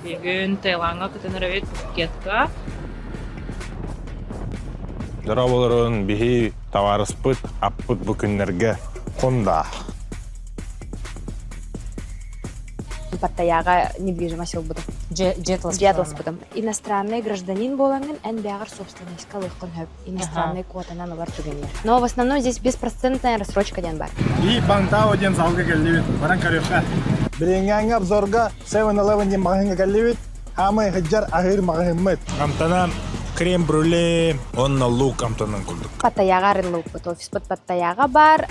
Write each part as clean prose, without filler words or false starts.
Бүгүн Таилаҥҥа көтөн эрэбит Пхукетка. Дорооболорун биһи табаарыспыт аппыт бу күннэргэ хонда. Паттайаҕа недвижимость ылбытым. Дьиэ атыласпытым. Иностранный гражданин буолаҥҥын эн бэйэҕэр собственностька ылыаххын сөп. Иностранный квотанан ылар түгэнигэр. Но в основном здесь беспроцентная рассрочка диэн бар. И Бантао диэн залга кэллибит. Баран көрүөххэ. Билиҥҥээҥҥи обзорга 7-Eleven диэн маҕаһыыҥҥа кэллибит. Хаамай сылдьар аһыыр маҕаһыыммыт. Амтана крем-брюле уонна лук амтанын курдук. Паттайаҕа арыллыбыппыт. Офиспыт Паттайаҕа бар.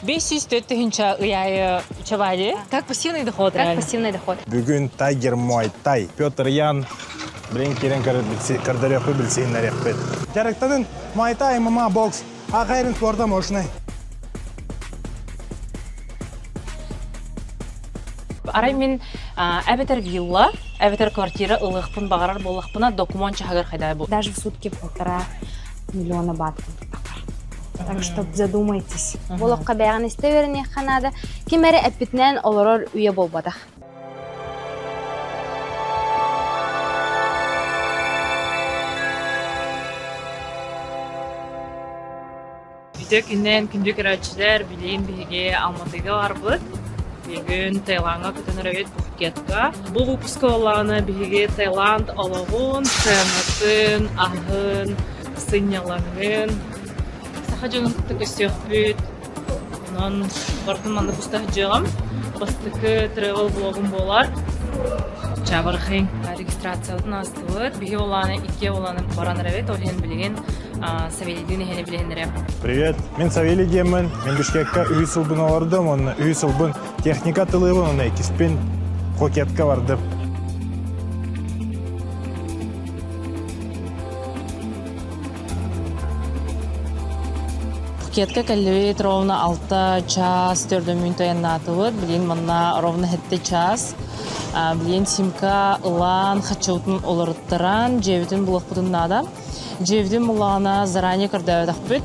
504 тыһыынча ый аайы чабали. Как пассивный доход, Как реально. пассивный доход. Бүгүн Тайгер Муай Тай. Петр Ян билин киирэн көрдөрүөхпүт, билсиһиннэриэхпит. Дьарыктанын Муай Тай, ММА, бокс, аҕайрын спорта мощный. Арай мин эбэтэр вилла, эбэтэр квартира ылыахпын баҕарар буоллахпына, докумуон чаһыгар хайдаа бу. Даже в сутки полтора миллиона бат Так что задумайтесь. Болоххо бэйэҕин истэ үөрэниэххэ наада. Ким эрэ эппитинэн олорор үйэ буолбатах. Үтүө күннэн күндү көрөөччүлэр, билигин биһиги Алматыга барбыт. Бүгүн Таилаҥҥа көтөн эрэбит Пхукетка. Бу выпуска буоллаҕына биһиги Таиланд олоҕун, сыанатын, аһын, сынньалаҥын, саха дьонун кытта көрсүөхпүт. Онон барытын манна куста сылдьыаҕым. Бастакы travel блогум буолар. Чабырхыҥ регистрациябытын аастыбыт. Биһи олааны икки олааны баран эрэбит. Ол иһин билигин Савелийдиин иһини билиһиннэриэм. Привет, мен Савелий диэммин. Мен Бишкекка үһүс сылбын олордум, онно үһүс сылбын техника тылыбын, онно иккиспин Пхукетка бардым. Пхукетка кэллибит ровно алта час төрдө мүн тойоннаатыбыт. Билигин манна ровно хетте час. Билигин симка ылан, хаччыбытын олоруттаран, дьиэбитин булуохпутун наада. Дьиэбитин буллаҕына заранее көрдөөбөтөхпүт.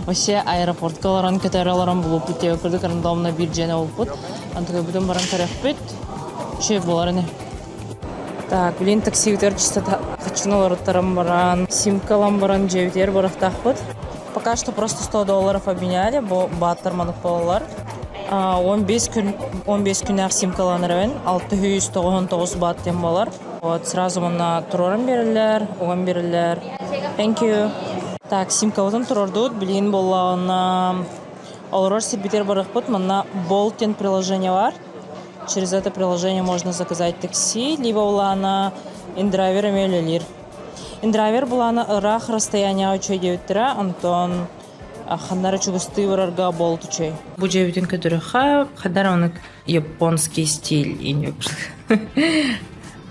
Вообще аэропортка олорон көтөрө олорон булуппут диэбит курдук рандомно биир дьиэни булпут. Онтукайбытын баран көрөхпүт. Үчүгэй буолар ини. Так, блин, таксибытыгар чисто хаччыны олоруттаран баран, симка ылан баран дьиэбитигэр барыахтаахпыт. Пока что просто 100 долларов обменяли, бу бааттар маннык буолаллар. 15 күн 15 күннээх симкаланар эбин, 699 баат диэн буолар. Вот, сразу манна туруоран береллер, уган береллер. Thank you. Так, симкабытын туруордубут, билигин буоллаҕына олорор сирбитигэр барыахпыт. Манна Bolt диэн приложение бар. Через это приложение можно заказать такси, либо булаана индрайвер эмиэ үлэлиир. Индрайвер булаана ыраах расстоянияҕа үчүгэй диэбиттэрэ, онтон ханнара чугастыы барарга Bolt үчүгэй. Бу дьиэбитин көтүрүөххэ, ханна эрэ оннук японский стиль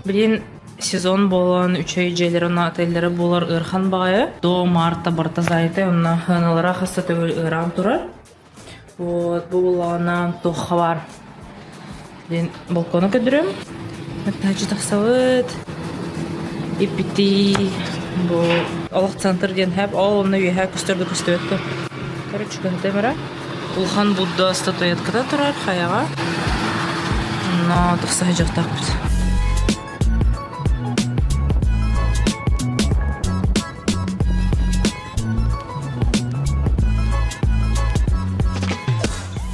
Блин, сезон буолан үчүгэй дьиэлэр уонна отеллэрэ буолар ыарахан баҕайы. До марта барыта заняты, онно сыаналара хас да төгүл ыараан турар. Вот, бу буоллаҕына туохха баар диэн балкону көрдөрөм. Таһыччы тахсабыт. Иппитий бу олох центр диэн хэп, ол онно үөһэ көстөр да көстүбэт да. Короче, көһүтэ бара. Улахан Будда статуэтката турар хайаҕа. Онно тахса сылдьыахтаахпыт.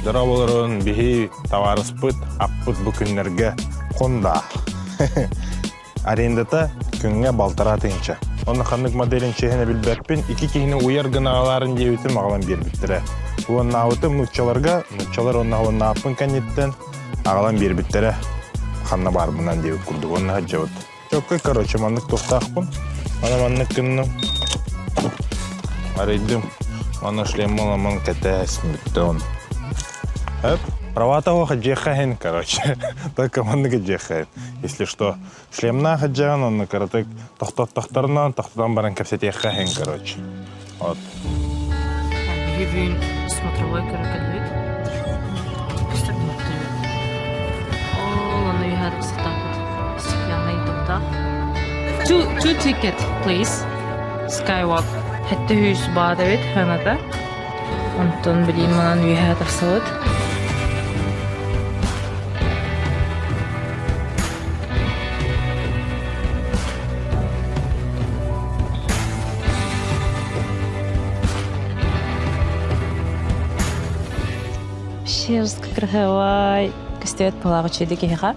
Дорооболорун биһи табаарыспыт аппыт бу күннэргэ хонда. Арендата күҥҥэ балтараа тыһыынча. Онно ханнык моделин чиэһинэ билбэппин, икки киһини уйар гына аҕалаарын диэбитим аҕалан биэрбиттэрэ. Уоннаабытым нууччаларга, нууччалар уонна уоннааппын кэнниттэн аҕалан биэрбиттэрэ. Ханна баарбынан диэбит курдук уонна сылдьабыт. Чоккой, короче, маннык туохтаахпын. Аны маннык гынным. Арыйдым. Аны шлеммын ламан кэтээс бүттэ он. Эп, права того дьиэхэ короче. Только маннык дьиэхэ Если что, шлемнаах дьаҕан онно кыратык тохтоттохторуна тохтотон баран кэпсэтиэххэ иһин короче. Вот. Бүгүн смотровой көрөкөлбүт. Ол ону үһэр сытаппыт. Стеклянный топтаах. Two, two ticket, please. Skywalk. Хэтте хүйс баат эбит, ханата. Онтон билиин манан үөһэ тахсыбыт. Чешск крыһабай көстүбэт буолаҕа үчүгэй киһиэхэ.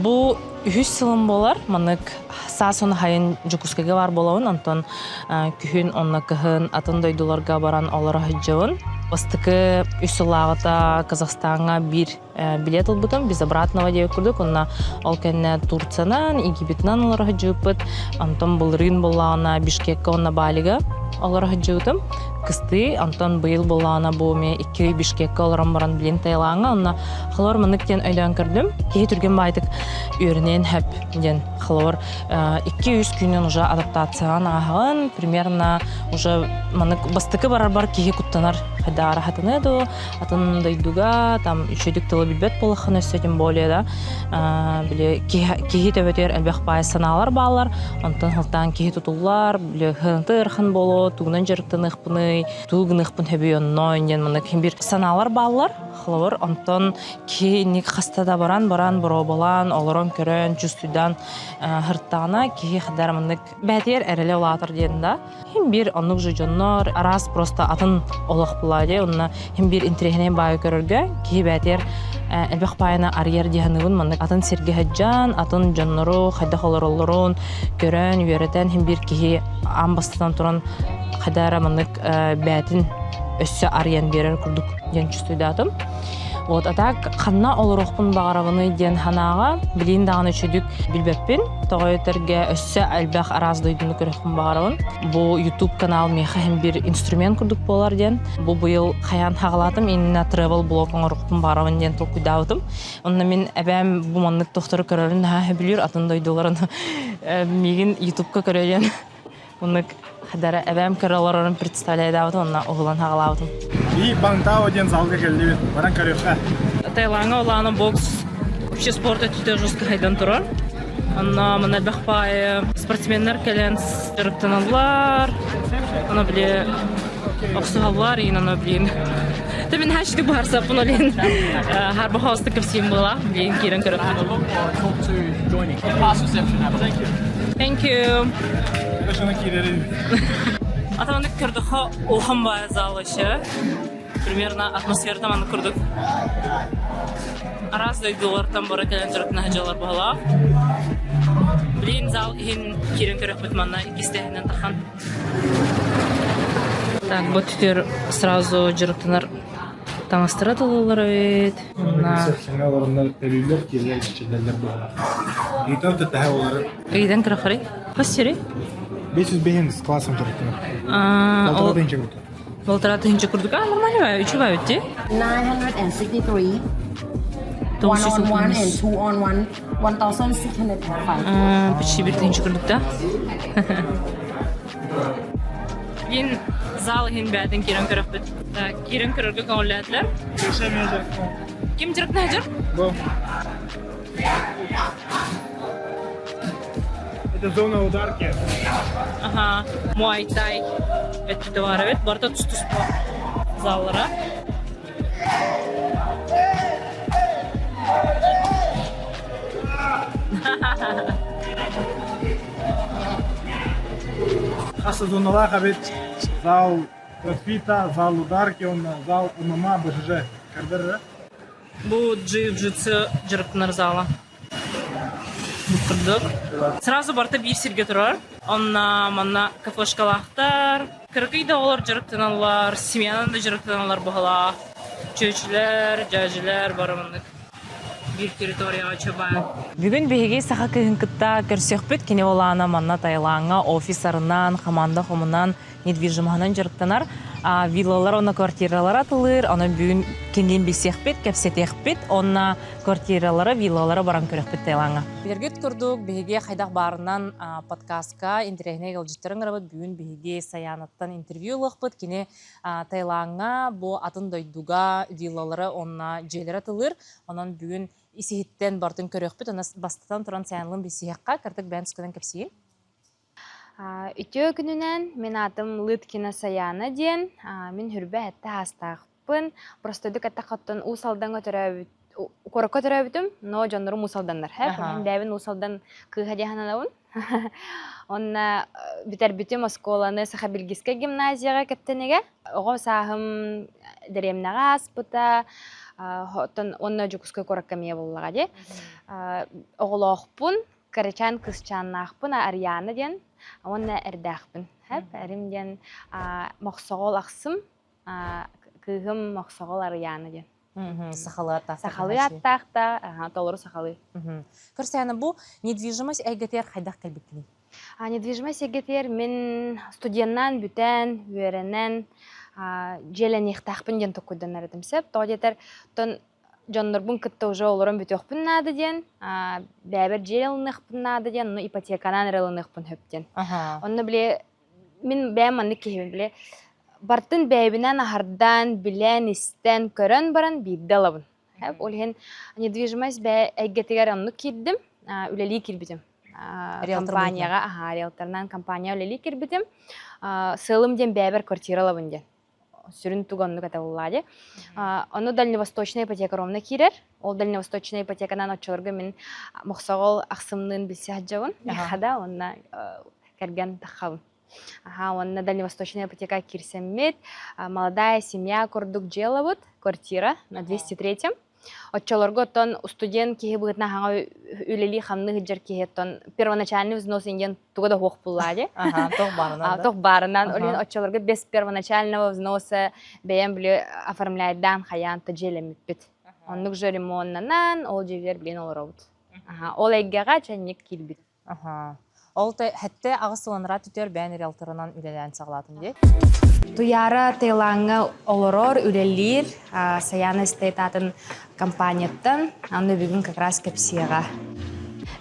Бу үһүс сылым буолар. Маннык саас уонна сайын Дьокуускайга баар буолабын. Онтон күһүн уонна кыһын атын дойдуларга баран олоро сылдьабын. Бастакы үс сыллааҕыта Казахстаҥҥа биир билет ылбытым без обратного диэбит курдук. Онно ол кэннэ Турциянан, Египетынан олоро сылдьыбыппыт. Онтон былырыын буоллаҕына Бишкекка уонна Балига олоро сылдьыбытым. Кыстыы, онтон быйыл буоллаҕына бу эмиэ 2 ый Бишкекка олорон баран билин Таилаҥҥа онно холобур маннык диэн өйдөөн көрдүм. Киһи түргэн баайтык үөрэниэн сөп диэн холобур 2-3 күнүн уже адаптацияҕын ааһаҕын примерно уже маннык бастакы барарбар киһи куттанар хайдаара хатыныа дуо атын дойдуга там үчүгдүк тылы билбэт буоллаххына өссө тем более да били киһи төбөтүгэр элбэх баай санаалар бааллар онтон сылтаан киһи тутуллар били ыһыҥты ыарахан буолуо тугунан дьарыктаныахпыный тугу гыныахпын сөбүй онно диэн маннык бир санаалар бааллар холобур онтон киһи инник хаста да баран баран боруобалаан олорон көрөн чувствуйдаан һыртаҕына киһи хадара маннык бээтигэр эрэлэ улаатар диэн да Хим биир оннук же дьоннор араас просто атын олох була дии онно хим биир интэриэһинэй баайы көрөргө киһи бээтигэр элбэх баайына арыйар дии саныыбын маннык атын сиргэ сылдьан атын дьоннору хайдах олороллорун көрөн үөрэтэн хим биир киһи аан бастатан туран хайда эрэ маннык бээтин өссө арыйан биэрэр курдук диэн чувствуйдаатым. Вот, а так ханна олоруохпун баҕарабыный диэн санааҕа билиин даҕаны үчүгдүк билбэппин. Тоҕо этэргэ өссө элбэх араас дойдуну көрүөхпүн баҕарабын. Бу YouTube канал миэхэ иһин бир инструмент курдук буолар диэн. Бу быйыл хайаан хаҕалаатым иннинэ travel блог оҥоруохпун баҕарабын диэн толкуйдаабытым. Онно мин эбээм бу маннык тохтору көрөрүн наһаа сөбүлүүр, атын дойдуларын миигин YouTubeка көрө диэн Оннук хадара эбээм көрө олорорун представляйдаабытым онно уһулан хаҕалаабытым. И Бангтао диэн залга кэллибит. Баран көрүөххэ. Таилаҥҥа улаана бокс вообще спорт өттүтэ жестко хайдан турар. Онно манна элбэх баайы спортсменнар кэлэн дьарыктаналлар. Оно били охсуһаллар иин оно блин. Ты мин хашты барсаппын олин харба хосты кэпсиим буола блин киирэн көрөп. Thank you. Шаны киирери. Атаманы көрдөхө улахан баайы зал еще. Примерно атмосферата маны курдук. Араас дойдулартан бара кэлэн дьарыктана сылдьаллар баһылаах. Блин, зал иһин киирэн көрөхпүт манна иккистэһинэн тахан. Так, бу түтөр сразу дьарыктанар таҥастара тылылар эбит. Саҥа олороннор өлүүлэр киирэр чэллэллэр буолар. Ыйтан тэтэһэ олары. Ыйдан кырахары. Хас сири? 505 классом дьарыктанар. Полтора тысяча курдук. Полтора тысяча курдук. А, нормально, үчүгэй бит 963 one on one and two on one 1605. Почти 1000 курдук да? Мин зал иһин бээтин киирэн көрөхпүт. Киирэн көрөргө көҥүллээтилэр. Ким дьарыктаһар? Бу. Это зона ударки. Ага, муай-тай өттүтэ бар эбит. Барыта тус-туспа заллара. Хас сезонналаах эбит зал кроссфита, зал ударки, уонна зал ММА, БЖЖ көрдөрөр. Бу джиу-джитсу дьарыктанар зала. Бу курдук. Сразу барыта биир сиргэ турар. Онно манна кафешкалаахтар, кыракый да оҕолор дьарыктаналлар, семьянан да дьарыктаналлар быһалаах. Чүөчүлэр, дьээдьилэр бары маннык биир территорияҕа чабаан. Бүгүн биһиги саха кыыһын кытта көрсүөхпүт. Кини олаана манна Таилаҥҥа офис арынан, хамаанда хомунан, недвижимоһынан дьарыктанар. Виллалар уонна квартиралар атылыыр. Онон бүгүн кинилиин билсиэхпит, кэпсэтиэхпит. Онно квартиралара, виллалара баран көрөхпүт Таилаҥҥа. Билэргит курдук, биһиги хайдах баарынан подкастка интэриэһинэй ыалдьыттары ыҥырабыт. Бүгүн биһиги Саянаттан интервью ылыахпыт. Кини Таилаҥҥа бу атын дойдуга виллалары уонна дьиэлэри атылыыр. Онон бүгүн ис-иһиттэн барытын көрүөхпүт. Онон бастатан туран Саянлыын билсиһиэххэ. Кырдык бэйэн тускунан кэпсиим. Үтүө күнүнэн, мин аатым Лыткина Саяна диэн. Мин хүрбэ сэттэ саастаахпын. Простойдук эттэххэ Уус Алдаҥҥа төрөөбүт, куоракка төрөөбүтүм, но дьоннорум Уус Алданнар. Һэ, бэйэбин Уус Алдан кыыһа диэн сананабын. Онно бүтэрбитим оскуоланы Сахабилгискэй гимназияҕа Кэптэнигэ. Оҕо сааһым дэриэбинэҕэ ааспыта, оттон уонна Дьокуускай куоракка эмиэ буоллаҕа дии. Оҕолоохпун, кырачаан кыысчааннаахпын Ариана диэн уонна эрдээхпин. Эрим диэн Мохсоҕол ахсым, кыыһым Мохсоҕол Арыйаана диэн. Сахалыы аттаах. Сахалыы аттаах да, толору сахалыы. Көрсөөнө бу недвижимость эйгэтигэр хайдах кэлбиккиний? Недвижимость эйгэтигэр мин студеннаан бүтэн, үөрэнэн, дьиэлэниэхтээхпин диэн толкуйданар этим сөп. Тоҕо диэтэр, оттон дьоннорбун кытта уже олорон бүтүөхпүн наада диэн, бэйэбэр дьиэ ылыныахпын наада диэн, ону ипотеканан эрэ ылыныахпын сөп диэн. Онно били мин бэйэм маннык киһибин били бартын бэйэбинэн аһардан, билэн, истэн, көрөн баран биирдэ ылабын. Ол иһин недвижимость бэйэ эйгэтигэр оннук киирдим, үлэлии киирбитим. Компанияҕа, аһаа, риэлторынан компания үлэлии киирбитим. Сыалым диэн бэйэбэр квартира ылабын диэн. Сүрүн туга оннук этэ буоллаа дии. Ону дальневосточная ипотека ровно киирэр. Ол дальневосточная ипотеканан оччолорго мин Мохсоҕол ахсымныын билсэ сылдьабын. Хада уонна кэргэн таххабын. Аха, уонна дальневосточная ипотека киирсэммит, молодая семья курдук дьиэ ылабыт, квартира на 203-м. Оччолорго оттон студент киһи быһыытынан хаҥа үлэлии-хамныы сылдьар киһи оттон первоначальный взнос диэн туга да суох буллаа дии. Аха, туох баарынан да. Туох баарынан. Ол иһин оччолорго без первоначального взноса бэйэм били оформляйдаан хайаан та дьиэлэммиппит. Оннук же ремоннанан, ол дьиэбэр билин олоробут. Аха, ол эйгэҕэ чэнник киирбит. Аха. Ол хэттэ аҕыс сыланара түтөр бэйэн риэлторынан үлэлээн саҕалаатым дии. Туйаара Таилаҥҥа олорор, үлэлиир Саяна Estate атын компанияттан. Аны бүгүн как раз кэпсиэҕэ.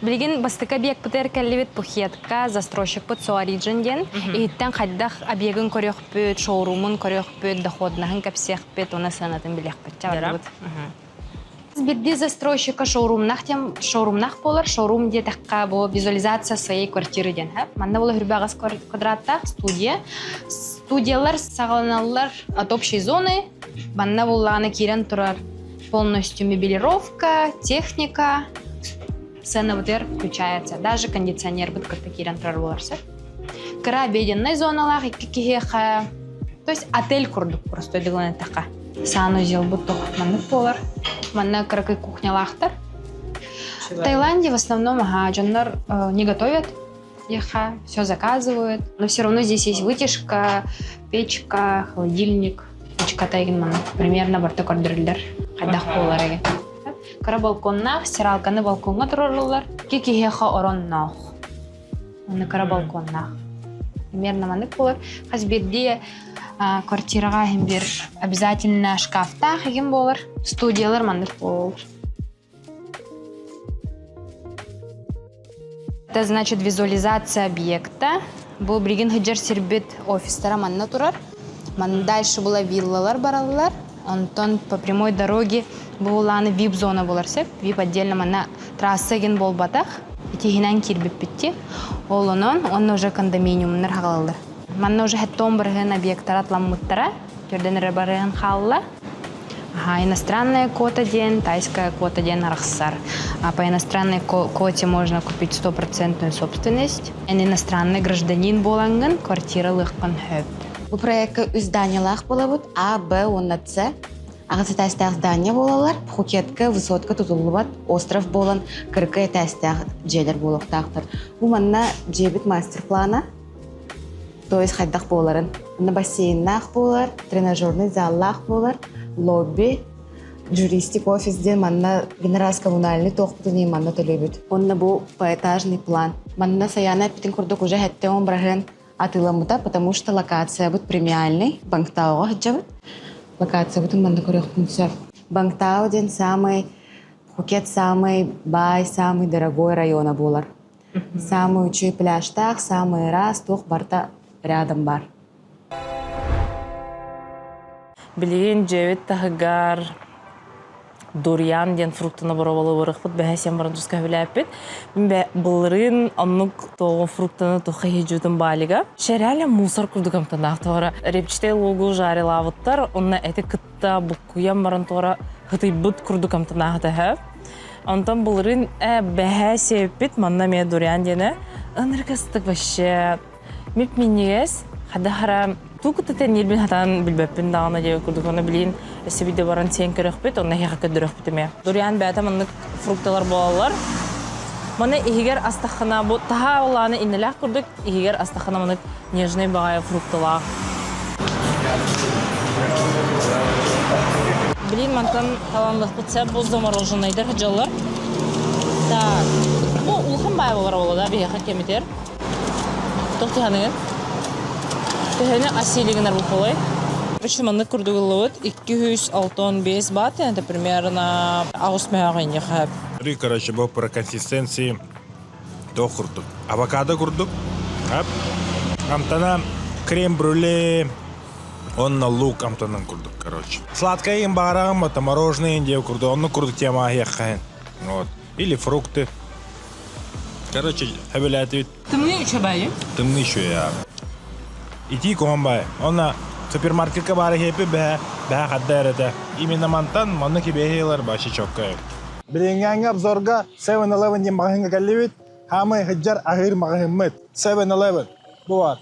Билигин бастакы объекпытыгар кэллибит Пхукетка застройщикпыт Соариджин диэн. Иһиттэн хайдах объегын көрүөхпүт, шоурумун көрүөхпүт, доходнаһын кэпсиэхпит, уонна сыанатын билиэхпит. Чабардыбыт. Биирдии застройщика шоурумнах диэн шоурумнах буолар. Шоурум диэтэххэ бу визуализация своей квартиры диэн. Манна була хүрбэҕэс квадраттаах студия. Студиялар саҕаланаллар от общей зоны. Манна буллаҕына киирэн турар полностью мебелировка, техника, сценабытыгар включается. Даже кондиционербыт кытта киирэн турар буолар сөп. Кыра обеденный зоналаах икки киһиэхэ, то есть отель курдук просто дылан эттэххэ. Санузелбут маннык буолар. Манна кыракый кухнялаахтар. В Таиланде в основном ага, дьоннор не готовят еха, все заказывают. Но все равно здесь есть вытяжка, печка, холодильник. Печката эгин маннык примерно барта көрдөрүллэр. Хайдах буолар эген. Кыра балконнаах, стиралканы балкоҥҥа турарыллар. Ки киһиэхэ оронноох. Онно кыра балконнаах. Примерно маннык буолар. Хас биирдии квартираҕа иһин биир обязательно шкафтаах игин буолар. Студиялар маннык буолар. Это значит визуализация объекта. Бу билигин сылдьар сирбит офистара манна турар. Манна дальше была виллалар бараллар. Онтон по прямой дороге бу улааны вип-зона булар сөп. Вип отдельно манна трасса ген буолбатах. Итиһинэн киирбиппитти. Ол онон онно уже кондоминиумнар хагалалар. Манна уже хэттон барыһын объекттара атламмыттара. Төрдөн эрэ барыһын хаалла. Ага, иностранная квота диэн, тайская квота диэн арахсар. А по иностранной квоте можно купить стопроцентную собственность. Эн иностранный гражданин буолаҥҥын квартира ылыаххын сөп. Бу проекка үс зданиялаах буолабыт А, Б уонна С. Аҕыс этээстээх здание буолаллар. Пхукетка высотка тутуллубат остров буолан кыркы этээстээх дьиэлэр буолуохтаахтар. Бу манна дьиэбит мастер-плана, то есть хайдах буоларын. Манна бассейннаах буолар, тренажерный заллаах буолар, лобби, юристик офис диэн манна генеральс коммунальный туохпутун иһин манна төлөбүт. Уонна бу поэтажный план. Манна Саяна эппитин курдук уже хэттэ бырахыан атыыламмыта, потому что локациябыт премиальный, Бангтауга сылдьабыт. Локациябытын манна көрүөхпүн сөп. Бангтау диэн самый Пхукет самый баай, самый дорогой района буолар. Самый үчүгэй пляжтаах, самый ыраас, туох барыта рядом бар. Билигин дьиэбит таһыгар дуриан диэн фруктаны боруобалыырыхпыт бэһэ сиэн баран туска сөбүлээппит. Былырыын оннук тоҕо фруктаны туха иһдьүүтүн баалига. Шеряля мусор курдук амтанаах тоҕора репчатый лугу жарилаабыттар, онно эти кытта буккуйан баран туора хытыйбыт курдук амтанаах тэһэ. Онтон былырыын бэһэ сиэппит, манна эмиэ дуриан диэне. Ынырык астык вообще. Мип-минньигэс, хадахара туу кытта тэнниирбин хатаан билбэппин даҕаны диэбит курдук онно билигин өссө биирдэ баран сиэн көрөхпүт, онно эһиэхэ көрдөрүөхпүт эмиэ. Дуриан бэйэтэ маннык фрукталар буолаллар. Маны иһигэр астаххына бу таһаа улааны иннэлээх курдук иһигэр астаххына маннык нежный баҕайы фрукталаах. Блин, мантан таланлыхпыт сөп бу замороженныйдар дьаллар. Так, бу улахан баай болар буолла да биһиэхэ кэмитер. Туох тиһаныгын? Төһөнү асилигинар бу Короче, маннык курдук ыллыбыт. 265 бат, это примерно аҕыс мөһөөх инньэхэ. Короче, бу про консистенции туох курдук. Авокадо курдук. Амтана крем-брюле, онно лук амтанын курдук, короче. Сладкое им баарагым, это мороженое индия курдук, онно курдук тема аһиэххэһин. Вот. Или фрукты. Короче, хэбилээтибит. Тымныы үчүгэй. Тымныы үчүгэй аа. Итии куһаҕан баай. Онно супермаркетка баар иһиэппит бэһэ бэһэ хадда эрэтэ. Именно мантан манна кибиэһи ылар бачча чоккай. Билиҥҥээҥҥи обзорга 7-Eleven диэн маҕаһыыҥҥа кэллибит. Хаамай сылдьар аһыыр маҕаһыыммыт. 7-Eleven. Бу баар.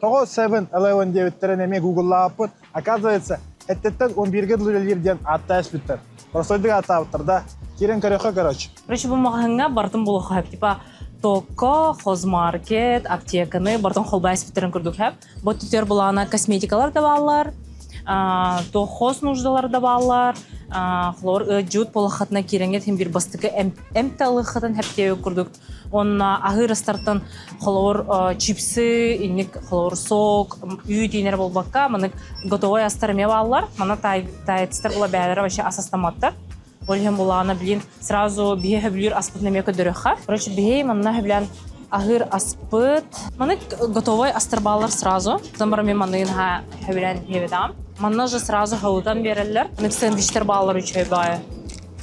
Тоҕо 7-Eleven диэбиттэрин эмиэ гугллаабыппыт. Оказывается, эттиттэн 11-гэ дылы үлэлиир диэн ааттаа испиттэр. Простойдук ааттаабыттар да. Киирэн көрүөххэ короче. Короче, бу маҕаһыыҥҥа бартын булуохха типа Токко, хозмаркет, аптеканы бартын холбай испиттерин курдук хэп. Бу түтер булаана косметикалар да бааллар, то хоз нуждалар да бааллар, хлор жут полохатына кииреңет хим бир бастыкы эм талыхатын хэптеби курдук Онно аһыыр астартан холобур чипсы, инник холобур сок, үүт иинэр буолбакка, маннык готовой астар эмиэ бааллар. Манна таецтар була бээлэрэ вообще ас астамматтар. Ол иһин булаана блин сразу биһи хөбүлүүр аспытын эмиэ көрдөрүөххэ. Короче, биһи манна хөбүлээн аһыыр аспыт. Маннык готовой астар бааллар сразу. Потом баран мен манныгын хөбүлээн иһэбитам. Манна же сразу халытан биэрэллэр. Маннык сэндвичтэр бааллар үчүгэй баайы.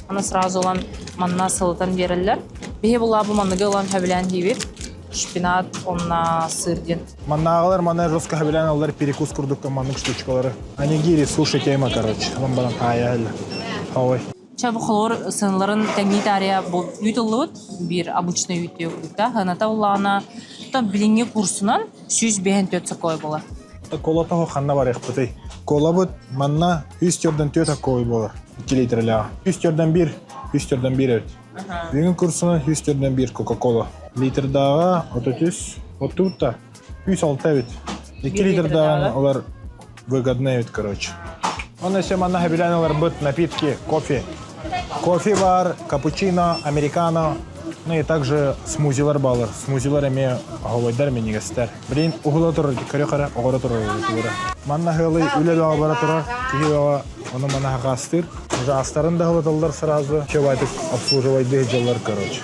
Аны сразу ылан манна сылытан биэрэллэр. Биһи булаа бу манныгы ылан сөбүлээн диибит. Шпинат онна сыр диэн. Маннааҕылар маны жестко сөбүлээн ыллар перекус курдук маннык штучкалары. Анигири, суши тема, короче. Ылан баран таайа Ой. Ча бу холор сыналарын тэҥнии таарыйа бу үүт ыллыбыт. Биир обычный үүт диэбит да. Хыната улаана там билиҥҥи курсунан 154 сокой буолар. Колотоһу ханна барыахпытый? Колабыт манна үс төрдөн түөрт оккой буолар. 2 литрэлээх. Үс төрдөн биир, үс төрдөн биир эбит. Бүгүн курсунан үс төрдөн биир Кока-Кола. Литрдааҕа 33, оттубут 106 эбит. 2 литрдааҕын олар выгодно эбит, короче. Он еще манна хэбилээн ыларбыт напитки, кофе. Кофе бар, капучино, американо, ну и также смузилар балар. Смузилар эмиэ оһолойдар минньигэстэр. Блин, уһула турар, көрө-көрө, оҕоро турар тура. Манна хылый үлэ бөҕө бара турар, киһи бөҕө ону манна хакаастыыр. Уже астарын да хылыталлар сразу. Чебайтык обслуживайды дьаллар, короче.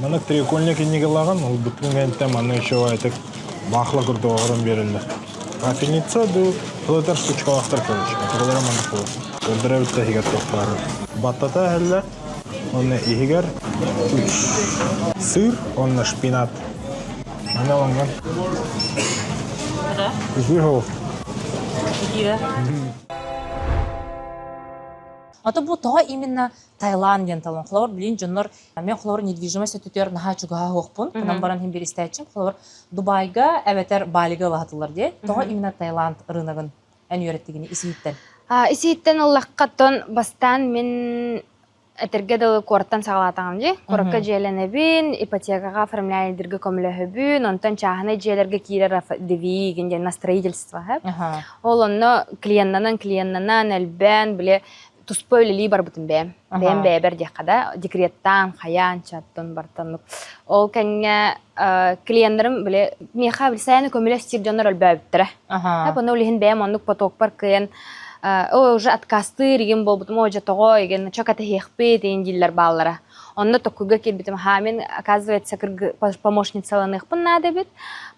Маннык треугольник инниге ылаҕын, ылбытын кэнниттэн манна еще байтык баахла курдук оҕорон биэрэллэр. Капельница ду хылытар штучкалаахтар, короче. Отуралара маннык буолар. Көрдөрөбүт да иһигэр туох баарын. Баттата иһэллэр. Онно иһигэр сыр, онно шпинат. Аны аланган. Үһү Итиирэ. Ото бу тоҕо именно Таиланд диэн талан. Холобур, билин дьоннор мен холобур недвижимость өттүтүгэр наһаа чугаһа суохпун. Онон баран иһин биир истээччим. Холобур, Дубайга эбэтэр Балига ылаһатылар дии. Тоҕо именно Таиланд рыногын эн үөрэттигини исиһиттэн? Исиһиттэн ыллахха тон бастаан мин этэргэ дылы куораттан саҕалаатаҕым дии. Куоракка дьиэлэнэбин, ипотекаҕа оформляйдырга көмөлөһөбүн, онтон чааһынай дьиэлэргэ киирэр ДВИ диэн на строительство. Ол онно клиеннанан клиеннанан элбээн, били туспа үлэлии барбытым бэйэм. Бэйэм бэйэбэр диэххэ да, декреттаан, хайаан, чаттан бартаннык. Ол кэннэ клиеннэрим били миэхэ били сайыны көмөлөс сир дьоннор өлбөөбүттэрэ. Ону ол иһин бэйэм оннук потокпар кыайан о уже отказтыыр игин буолбутум, о дьэ тоҕо игин чо кэтэһиэхпит игин дииллэр бааллара. Онно токкуга киирбитим, ха мин оказывается помощницаланыахпын наада эбит.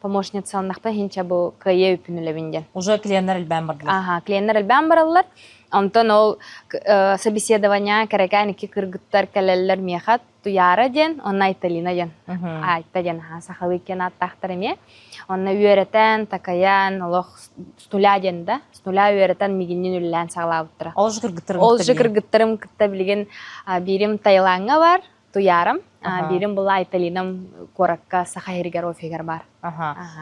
Помощницаланнахпын иһин бу кыайа үпүн үлэбин диэн. Уже клиеннэр элбээн бардылар. Аха, клиеннэр элбээн бараллар. Онтон ол собеседование кэрэкээн икки кыргыттар кэлэллэр миэхэ Туяра диэн, онно Айталина диэн. Айта диэн сахалыы киэн ааттаахтар эмиэ. Онно үөрэтэн, такайан, олох с нуля диэн да, с нуля үөрэтэн мигиннин үлэлээн саҕалаабыттара. Ол же кыргыттарым Ол же кыргыттарым кытта билигин биирим Таилаҥҥа бар, Туярам. Биирим была Айталинам куоракка Саха сиригэр офигар бар.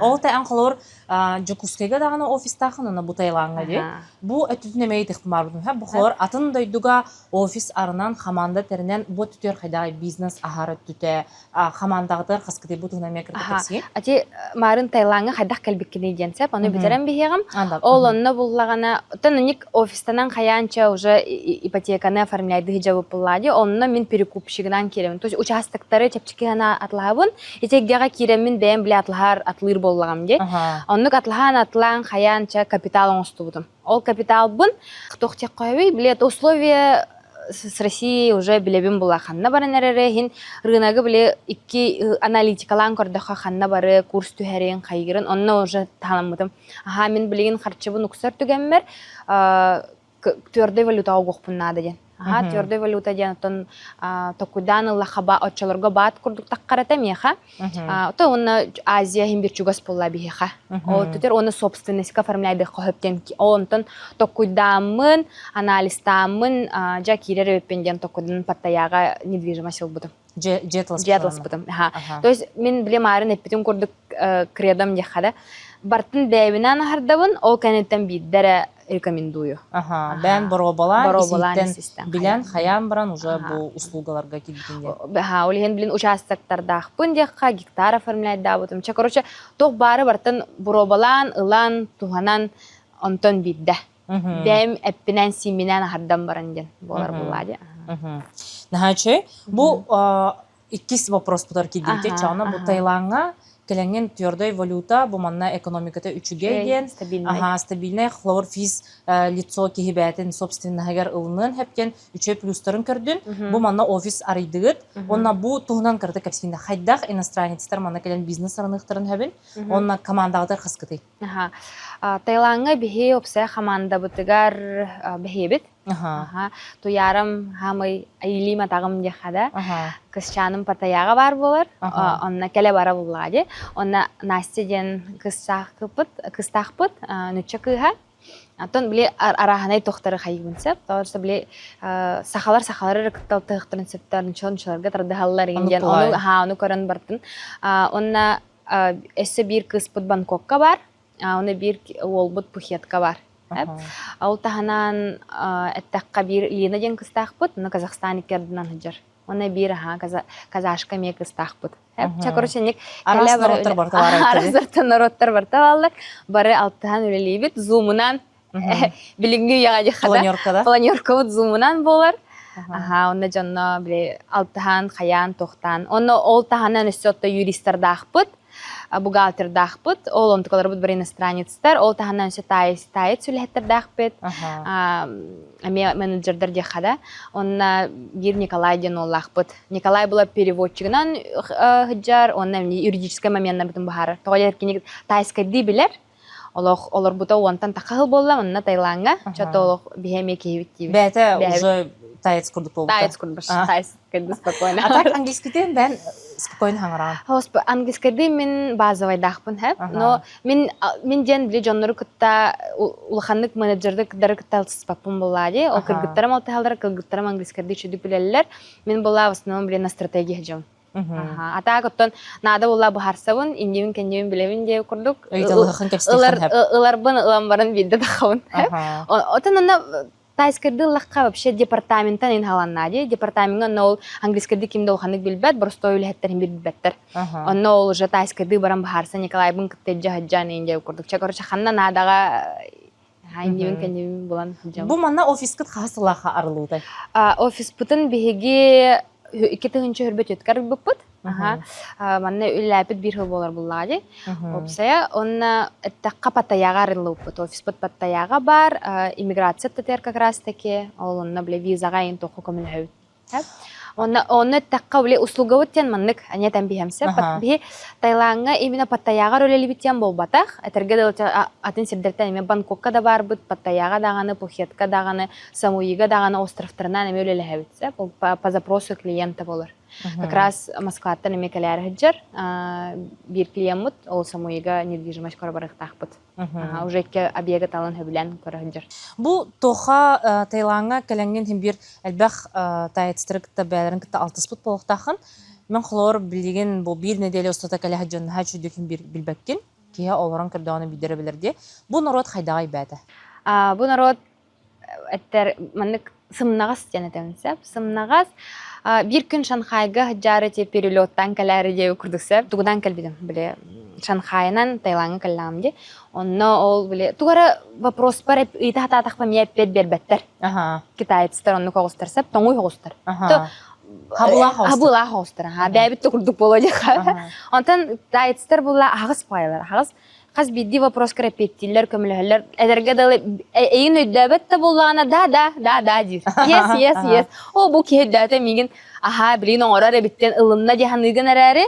Ол та эн холобур Дьокуускайга даҕаны офистаахын уонна бу Таилаҥҥа дии. Бу өттүтүн эмиэ ыйытыахтым Бу холобур атын дойдуга офис арынан хамаанда тэринэн бу өттүтүгэр хайдах бизнес аһар өттүтэ хамаандаҕытыгар хаскытый бу туһунан эмиэ кыргыттар кэпсиэ. Ати марын Таилаҥҥа хайдах кэлбиккиний диэн сеп, ону бүтэрэн биһиэҕим. Ол онно буллаҕына, оттон уник офистанан хайаанча уже ипотеканы оформляйдыы дьабыппыллаа дии, онно мин перекупщигынан киирэбин. То есть участоктары чэпчэки гына атлаһабын, итиэггэҕэ киирэммин бэйэм били атлаһар атлыыр буоллаҕым дии. Оннук атлаһаан атлаан хайаанча капитал оҥостубутум. Ол капиталбын туох диэххэ били это условия с Россией уже билэбин була ханна баран эрэрэ иһин рыногы били икки аналитикалаан көрдөххө ханна бары курс түһэрин хайгырын онно уже таһаламмытым аха мин билигин харчыбын уксар түгэммэр твердой валютаҕа угуохпун наада диэн аха твердой валюта диэн оттон токуйдаан ыллахха ба оччолорго баат курдук таххарата миэхэ то уонна Азия иһин бир чугас буолла биһиэхэ. Ол түтер уонна собственностька оформляйдыхха хөп диэн онтон токуйдааммын, анализтааммын дьэ киирэр эбиппин диэн токуйдан Паттайаҕа недвижимость ылбытым. Дьиэ таласпытым. То есть мин били маарын эппитим курдук кредом диэххэ да бартын бэйэбинэн аһардабын, ол кэнниттэн биирдэ эрэ рекомендую. Аха, бэйэн боруобалаан, иситтэн билэн, хайаан баран уже бу услугаларга киирбитин диэн. Аха, ол иһин билин участоктардаахпын диэххэ, гектар оформляйдаабытым. Чэ, короче, туох баары бартын боруобалаан, ылан, туһанан, онтон биирдэ. Бэйэм эппинэн, сиимминэн аһардан баран диэн буолар буоллаа дии. Наһаа үчүгэй. Бу иккис вопроспутар киирдибит чаҕына бу Таилаҥҥа кэлэҥҥин твердой валюта бу манна экономиката үчүгэй диэн аһаа стабильнай хлор физ лицо киһи бэйэтин собственноһыгар ылыныан сөп диэн үчүгэй плюстарын көрдүн бу манна офис арыйдыгыт уонна бу туһунан кырата кэпсиинэ хайдах иностранецтар манна кэлэн бизнес арыныахтарын сөбүн уонна командаҕытыгар хаскытый Таилаҥҥа биһи уопсай хамаандабытыгар бэһиэбит Аха. Туйаарым хаамай илиим атаҕым диэххэ да. Кысчааным Паттайаҕа баар буолар. Онно кэлэ бара буллаҕа дии. Онно Настя диэн кыстаахпыт, кыстаахпыт, нучча кыыһа. Оттон били арааһынай тохтары хайыыбын сөп. Потому что били сахалар сахалар эрэ кытта алтыһыахтарын сөптөөр, нучча нуччаларга тардыһаллар игин диэн ону ону көрөн бартын. Онно өссө биир кыыспыт Бангкокка бар. Оны биир уолбут Пхетка бар. Ол таһынан эттэххэ биир Лина диэн кыстаахпыт, но Казахстан икки ардынан сылдьар. Онно биир аха казашка эмиэ кыстаахпыт. Чэ, короче, ник Араас народтар барыта баар Араас народтар барыта бааллар. Бары алтыһан үлэлиибит. Зумунан билиҥҥи үйэҕэ диэххэ Планеркада. Планеркабыт зумунан буолар. Аха, онно дьонно били алтыһан, хайаан, тохтаан. Онно ол таһынан өссө отто юристардаахпыт. бухгалтердаахпыт, ол онтукаларбыт бары иностранецтар, ол таһынан өссө таец үлэһиттэрдээхпит, эмиэ менеджердэр диэххэ да. Онно биир Николай диэн уоллаахпыт. Николай была переводчигынан сылдьар, уонна юридическай моменнарбытын быһаарар. Тоҕо диэтэр кини тайскайдыы билэр, олох олорбута уонтан тахха сыл буолла, онно Таилаҥҥа, чото олох биһи эмиэ киһибит диибит. Бэйэтэ уже таец курдук буолбута. Таец курдук, таец курдук спокойно. А так английскийдин бэйэн спокойно хаҥараҕын? Английскайдыы мин базовайдаахпын хэп, но мин мин диэн били дьоннору кытта улаханнык менеджердары кытта алтыспаппын буоллаа дии. Ол кыргыттарым алтыһаллар, кыргыттарым английскайдыы үчүгдүк билэллэр. Мин буоллаа в основном били на стратегия сылдьабын. А так оттон наада буолла быһаарсабын, иннибин-кэннибин билэбин диэ курдук. Ыйыталыһыххын кэпсэтиэххин сөп. Ыларбын ылан баран биирдэ тахабын. Отон онно тайскайды ыллахха вообще департаментан инхаланнаа дии. Департамеҥҥа онно ол английскайды ким да улаханнык билбэт, боростуой үлэһиттэрин билбэттэр. Онно ол уже тайскайды баран быһаарса Николайбын кытта илдьэ сылдьан диэ курдук. Чэ, короче, ханна наадаҕа иннибин кэннибин булан сылдьабын. Бу манна офискыт хаһыс сыллаахха арыллыбытай? Офиспытын биһиги 2 хөрбөтүөткэ арыйбыппыт. Манна үлэлээппит биир сыл буолар буллаҕа дии. Уопсайа онно эттэххэ Паттайаҕа арыллыбыппыт. Офиспыт Паттайаҕа баар, иммиграция ТТР как раз таки, ол онно бile визаҕа эйин туохха көмөлөһөбүт. Онно онно эттэххэ били услугабыт диэн маннык аньатан биһэмсэ. Биһи Таилаҥҥа именно Паттайаҕа үлэлиибит диэн буолбатах. Этэргэ дылы атын сирдэртэн эмиэ Бангкокка да баарбыт, Паттайаҕа даҕаны, Пхукетка даҕаны, Самуига даҕаны островтарынан эмиэ үлэлэһэбит. По, по запросу клиента болор. Как раз Москваттан эмиэ кэлээри сылдьар биир клиеммыт, ол Самуига недвижимость көрө барыахтаахпыт. Уже икки объегы талан сөбүлээн көрө сылдьар. Бу Тоха Таилаҥҥа кэлэҥҥин иһин биир элбэх таецтары кытта бэйэлэрин кытта алтыспыт буолуохтааххын. Мен холоор билигин бу биир нэдиэлэ устата кэлэ сылдьан наһаа үчүгүйдүк билбэккин. Киһи олорон көрдөҕүнэ биирдэрэ билэр дии. Бу норуот хайдаҕай бээтэ? Бу норуот эттэр маннык сымнаҕас диэн этэбин сөп. Сымнаҕас биир күн Шанхайга сылдьаары ти перелеттаан кэлээри диэби курдук сөп. Тугунан кэлбитим били Шанхайынан Таилаҥҥа кэллэҕим дии. Онно ол били тугу эрэ вопроспар ыйыта сатаатахпа эмиэ эппиэт биэрбэттэр. Китаецтар оннук оҕустар сөп, тоҥуй оҕустар. Хабылаах оҕустар. Хабылаах оҕустар. Бэйэбит да курдук буолуо диэххэ. Онтон китаецтар буолла аһаҕас баҕайылар. Аһаҕас хас биирдии вопроска эппиэттииллэр, көмөлөһөллөр. Эдэргэ дылы эйин өйдөөбөт да буоллаҕына да да да да диир. Yes, yes, yes. О, бу киһи өйдөөтө миигин аһаа билигин оҥорор эбиттэн ылынна дии саныыгын эрээри,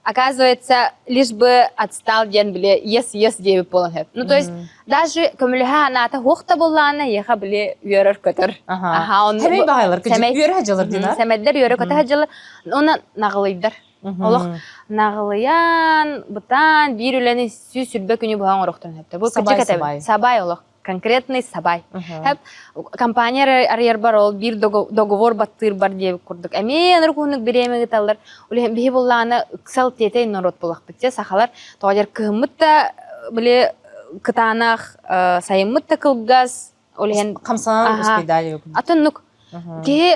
оказывается, лишь бы отстал диэн били yes, yes диэбит буолан сөп. Ну, то есть, даже көмөлөһө анаата хуох да буоллаҕына, эйиэхэ били үөрэр-көтөр. Аха, онно Сэмэй баҕайылар, сэмэй. үөрэ сылдьаллар диэн, а? Сэмэйдэр үөрэ-көтө сылдьаллар. Уонна наҕылыйдар. Олох наҕылыйан, бытаан биир үлэни 120 күнү быһа оҥоруохтарын сөптө. Бу Сабай, кырдьык этэбин. сабай. Сабай олох. Конкретный сабай. Хэп компания арыйарбар ол биир договор баттыырбар диэбит курдук. Эмиэ аныр куһунук бириэмэ ыыталлар. Улиһин биһи буллаана ыксал тиэтэй норуот булахпыт. Те сахалар тоҕо дьэр кыһыммыт да били кытаанах, сайыммыт да кылгас, Ол иһин хамсанан успейдали. Атыннук киһи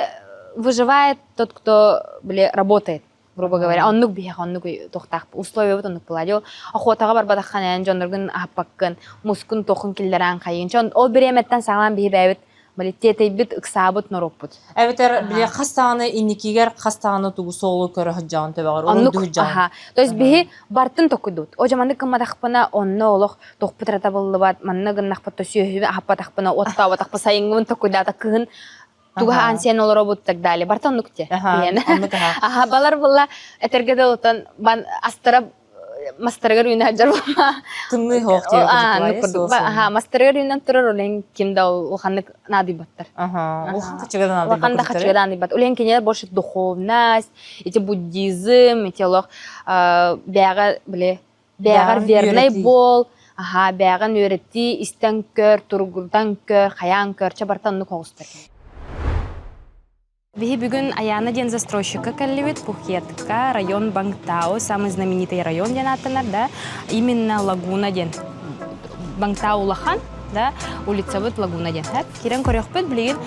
выживает тот, кто били работает, грубо говоря. Оннук биһиэхэ оннук туохтаах условиябыт оннук буолаа. Ол охотаҕа барбатаххын эн дьонноргун аһаппаккын, мускун туохун киллэрэн хайыын. Ол бириэмэттэн саҕалаан биһи бэйэбит били тиэтэйбит, ыксаабыт норуоппут. Эбэтэр били хас даҕаны инникигэр хас даҕаны тугу суолу көрө сылдьаҕын төбөҕөр Оннук, аха. То есть биһи бартын токуйдубут. О дьаманнык гымматахпына онно олох тохпут эрэ табыллыбат, манна гыннахпыт то сүөһүбүн аһаппатахпына, оттообатахпы сайыҥҥыбын токуйдаата кыһын туга аан сиэн олоробут так далее. Барта оннук те. Оннук аха. Аха, балар булла этэргэ да отон бан астара мастарыгар үүнэ сылдьар буолма. Тымныы хоох диye Аха, мастарыгар үүнэн турар олен ким да улаханнык наадыйбаттар. Аха, улахан хачыгадан Улахан да хачыгадан наадыйбат. Улен кинилэр больше духовность, ити буддизм, ити олох бэҕэ биле бэҕэр верный бол, аха, бэҕин үөрэтии, истэн көр, тургутан көр, хайаан көр, ча барта оннук оҕустар. Биһи бүгүн Аяна диэн застройщикка кэллибит Пхукетка, район Бангтау, самый знаменитый район диэн ааттанар, да, именно Лагуна диэн. Бангтау улахан, да, улицабыт Лагуна диэн. Кирэн көрүөхпүт, билигин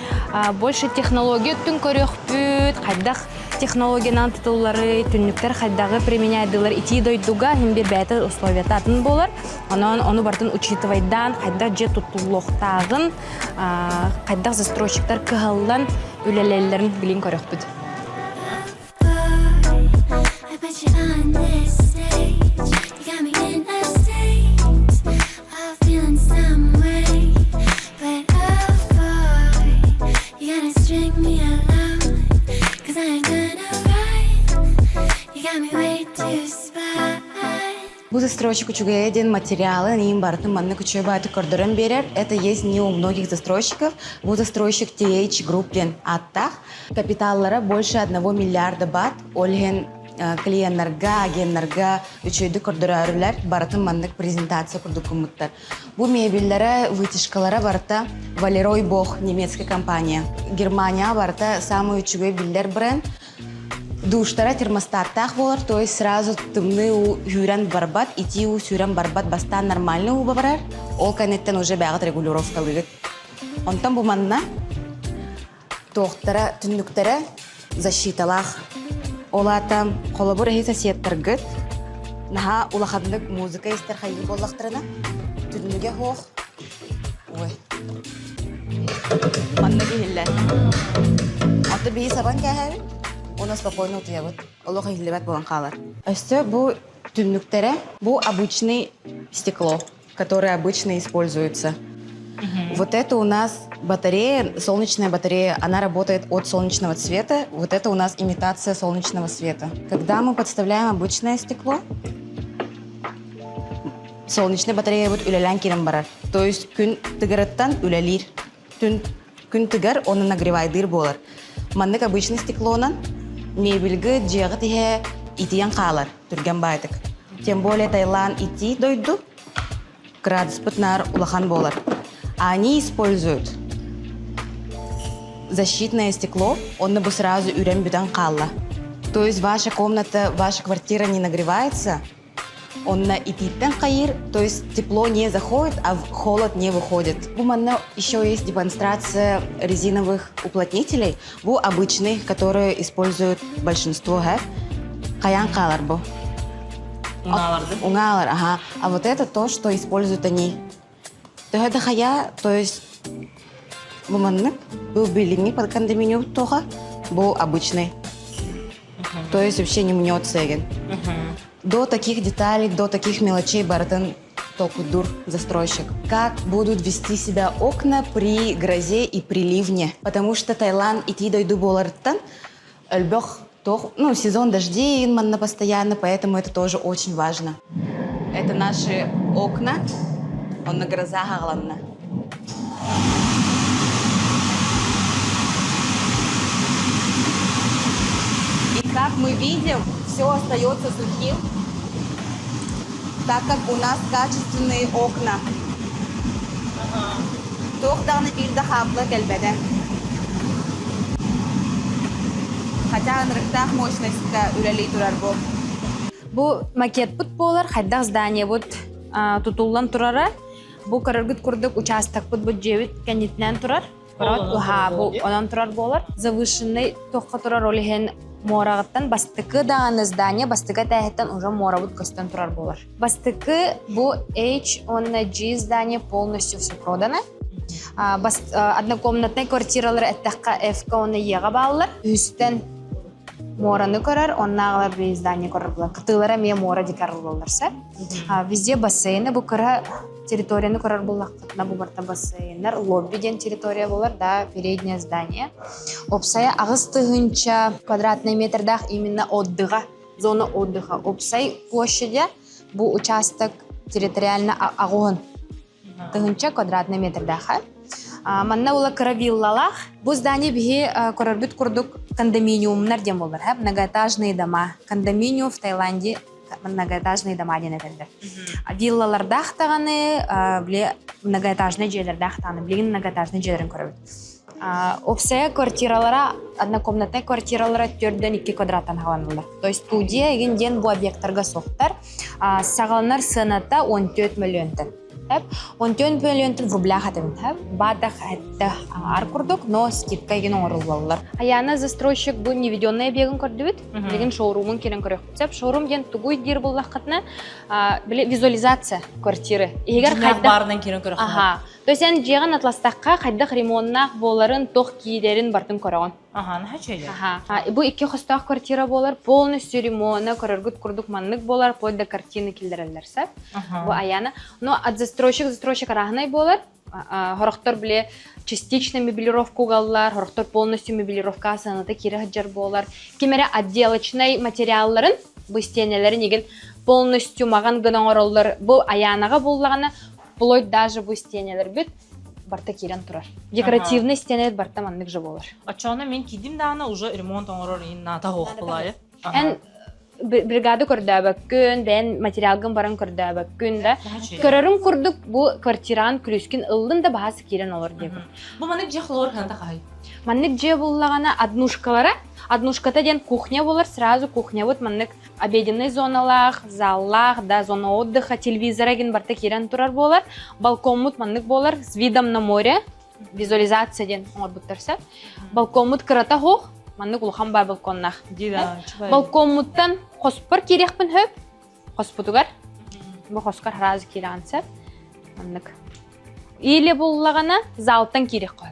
больше технология өттүн көрүөхпүт, хайдах технологиянан тутуллары, түннүктэр хайдаҕы применяйдылар итии дойдуга иһин биир бэйэтэ условията атын буолар. Онон ону барытын учитывайдаан, хайдах дьиэ туттуллуохтааҕын, хайдах застройщиктар кыһаллан үлэлэллэрин билин көрөхпүт. Бу застройщик үчүгэйэ диэн материалы иин барытын маннык үчүгэй баайдык көрдөрөн биэрэр. Это есть не у многих застройщиков. Бу застройщик TH Group диэн ааттаах. Капиталлара больше одного миллиарда бат. Ол иһин клиеннарга, агеннарга үчүгэйдик көрдөрөөрүлэр барытын маннык презентация курдук гыммыттар. Бу мебеллэрэ, вытяжкалара барыта Валерой Бог немецкая компания. Германия барыта самый үчүгэй биллэр бренд. Душтара термостаттаах буолар, то есть сразу тымныы уу сүүрэн барбат, итии уу сүүрэн барбат, бастаан нормальный уу барар, ол кэнниттэн уже бэйэҕит регулировкалыыгыт. Онтон бу манна туохтара, түннүктэрэ защиталаах. Ол аата холобур эһи соседтаргыт наһаа улаханнык музыка истэр хайыы буоллахтарына, түннүгэ суох Ой. Манна иһиллэр. Аты биһи сабан кээһэбит, уонна спокойно утуйабыт. Олох иһиллибэт буолан хаалар. Өссө бу түннүктэрэ, бу обычный стекло, которое обычно используется. Вот это у нас батарея, солнечная батарея, она работает от солнечного цвета. Вот это у нас имитация солнечного света. Когда мы подставляем обычное стекло, солнечный батареябыт үлэлээн киирэн барар. То есть күн тыгырыттан үлэлиир. Түн, күн тыгар, оны нагревайдыыр буолар. Маннык обычный стеклонан мебельгы дьиэҕит иһэ итийэн хаалар түргэн баайтык. Тем более Таиланд итии дойду градуспыт наар улахан буолар. Они используют защитное стекло, онно бу сразу үрэн бүтэн хаалла. То есть ваша комната, ваша квартира не нагревается, онно итииттэн хайыыр, то есть тепло не заходит, а холод не выходит. Бу манна еще есть демонстрация резиновых уплотнителей. Бу обычный, которые используют большинство, һэ. Хайаан хаалар бу? Уҥааларды. Уҥаалар, ага. А вот это то, что используют они. Төһө да хайа, то есть бу маннык, бу билиҥҥи под кондоминиум тоҕо, бу обычный. То есть вообще не мнется эгин. До таких деталей, до таких мелочей барытын толкуйдуур застройщик. Как будут вести себя окна при грозе и при ливне? Потому что Таиланд итии дойду буоларыттан элбэх туох, ну, сезон дождей манна постоянно, поэтому это тоже очень важно. Это наши окна, онно гроза хаҕаланна. И как мы видим, все остается сухим, так как у нас качественные окна. Туох даҕаны биир да хаапла кэлбэтэ. Хотя ынырыктаах мощностька үлэлии турар бу. Бу макетпыт буолар, хайдах зданиебыт тутуллан турара. Бу көрөргүт курдук участокпыт бу дьиэбит кэннитинэн турар. Көрөт уһаа бу онон турар буолар. Завышенный туохха турар ол иһин муораҕыттан бастакы даҕаны здание бастакы этээһиттэн уже муорабыт көстөн турар буолар. Бастакы бу H уонна G здание полностью все продано. Однокомнатнай квартиралар эттэххэ F-ка уонна E-ҕа бааллар. Үһүстэн муораны көрөр, оннааҕылар били здание көрөр буолар. Кытыылара эмиэ муора диэки арыллаллар сэ. Везде бассейны бу кыра территорияны көрөр буоллаххытына бу барыта бассейннар, лобби диэн территория буолар, да, переднее здание. Уопсайа 8000 квадратный метрдаах именно отдыха, зона отдыха. Уопсай площади бу участок территориально аҕыһын тыһыынча квадратный метрдаах. Манна ула кыра виллалаах. Бу здание биһи көрөрбүт курдук кондоминиумнар диэн буолар, многоэтажные дома. Кондоминиум в Таиланде многоэтажные дома диэн этэллэр. Виллалардаах даҕаны, били многоэтажный дьиэлэрдээх даҕаны, билигин многоэтажный дьиэлэрин көрөбүт. Уопсайа квартиралара, однокомнатная квартиралара төрдөн икки квадраттан хааланаллар. То есть студия игин диэн бу объекттарга суохтар. Саҕаланар сыаната 14 мөлүйүөнтэн. 14 мөлүйүөнтэн в рублях этим. Баатах этте ар курдук, но скидка игин оҥоруллаллар. Аяна застройщик бу неведенная объегын көрдүбүт. Билигин шоурумун кирен көрүөхпүт. Сөп шоурум диэн тугуй диир буллаххытына, били визуализация квартиры. Иһигэр хайдах баарынан кирен көрөххө. Аха. То есть эн дьиэҕин атластахха хайдах ремоннаах буоларын, туох киирэрин бартын көрөҕүн. Аха, наһаа үчүгэй. Аха. Бу икки хостоох квартира буолар, полностью ремонна көрөргүт курдук маннык буолар, вплоть до картины киллэрэллэр сөп. Бу Аяна. Но от застройщик застройщик арааһынай буолар. Хорохтор били частично мебелировка угаллар, хорохтор полностью мебелировка сыаната киирэ сылдьар буолар. Ким эрэ отделочнай материалларын, бу истиэнэлэрин игин полностью маҕан гына оҥороллор. Бу Аянаҕа буллаҕына вплоть даже бу истиэнэлэрбит барта киирэн турар. Декоративный истиэнэбит барта маннык же буолар. Оччоҕуна мин киирдим даҕаны уже ремонт оҥорор иһин наата суох былайы. Эн бригада көрдөөбөккүн, бэйэн материалгын баран көрдөөбөккүн да. Көрөрүн курдук бу квартираан күлүүскүн ыллын да баһаас киирэн олор диэбит. Бу маннык дьиэ холоор ханта хаһай? Маннык дьиэ буллаҕына однушкалара, однушката диэн кухня буолар, сразу кухнябыт маннык обеденный зоналаах, заллаах, да, зона отдыха, телевизора гин барта киирэн турар буолар. Балкоммут маннык буолар, с видом на море, визуализация диэн оҥорбуттар сөп. Балкоммут кырата суох, маннык улахан баар балконнаах. Балкоммуттан хоспор киириэхпин сөп, хоспутугар. Бу хоскор сразу киирэҕин сөп. Маннык. Или буллаҕына залтан киириэххэ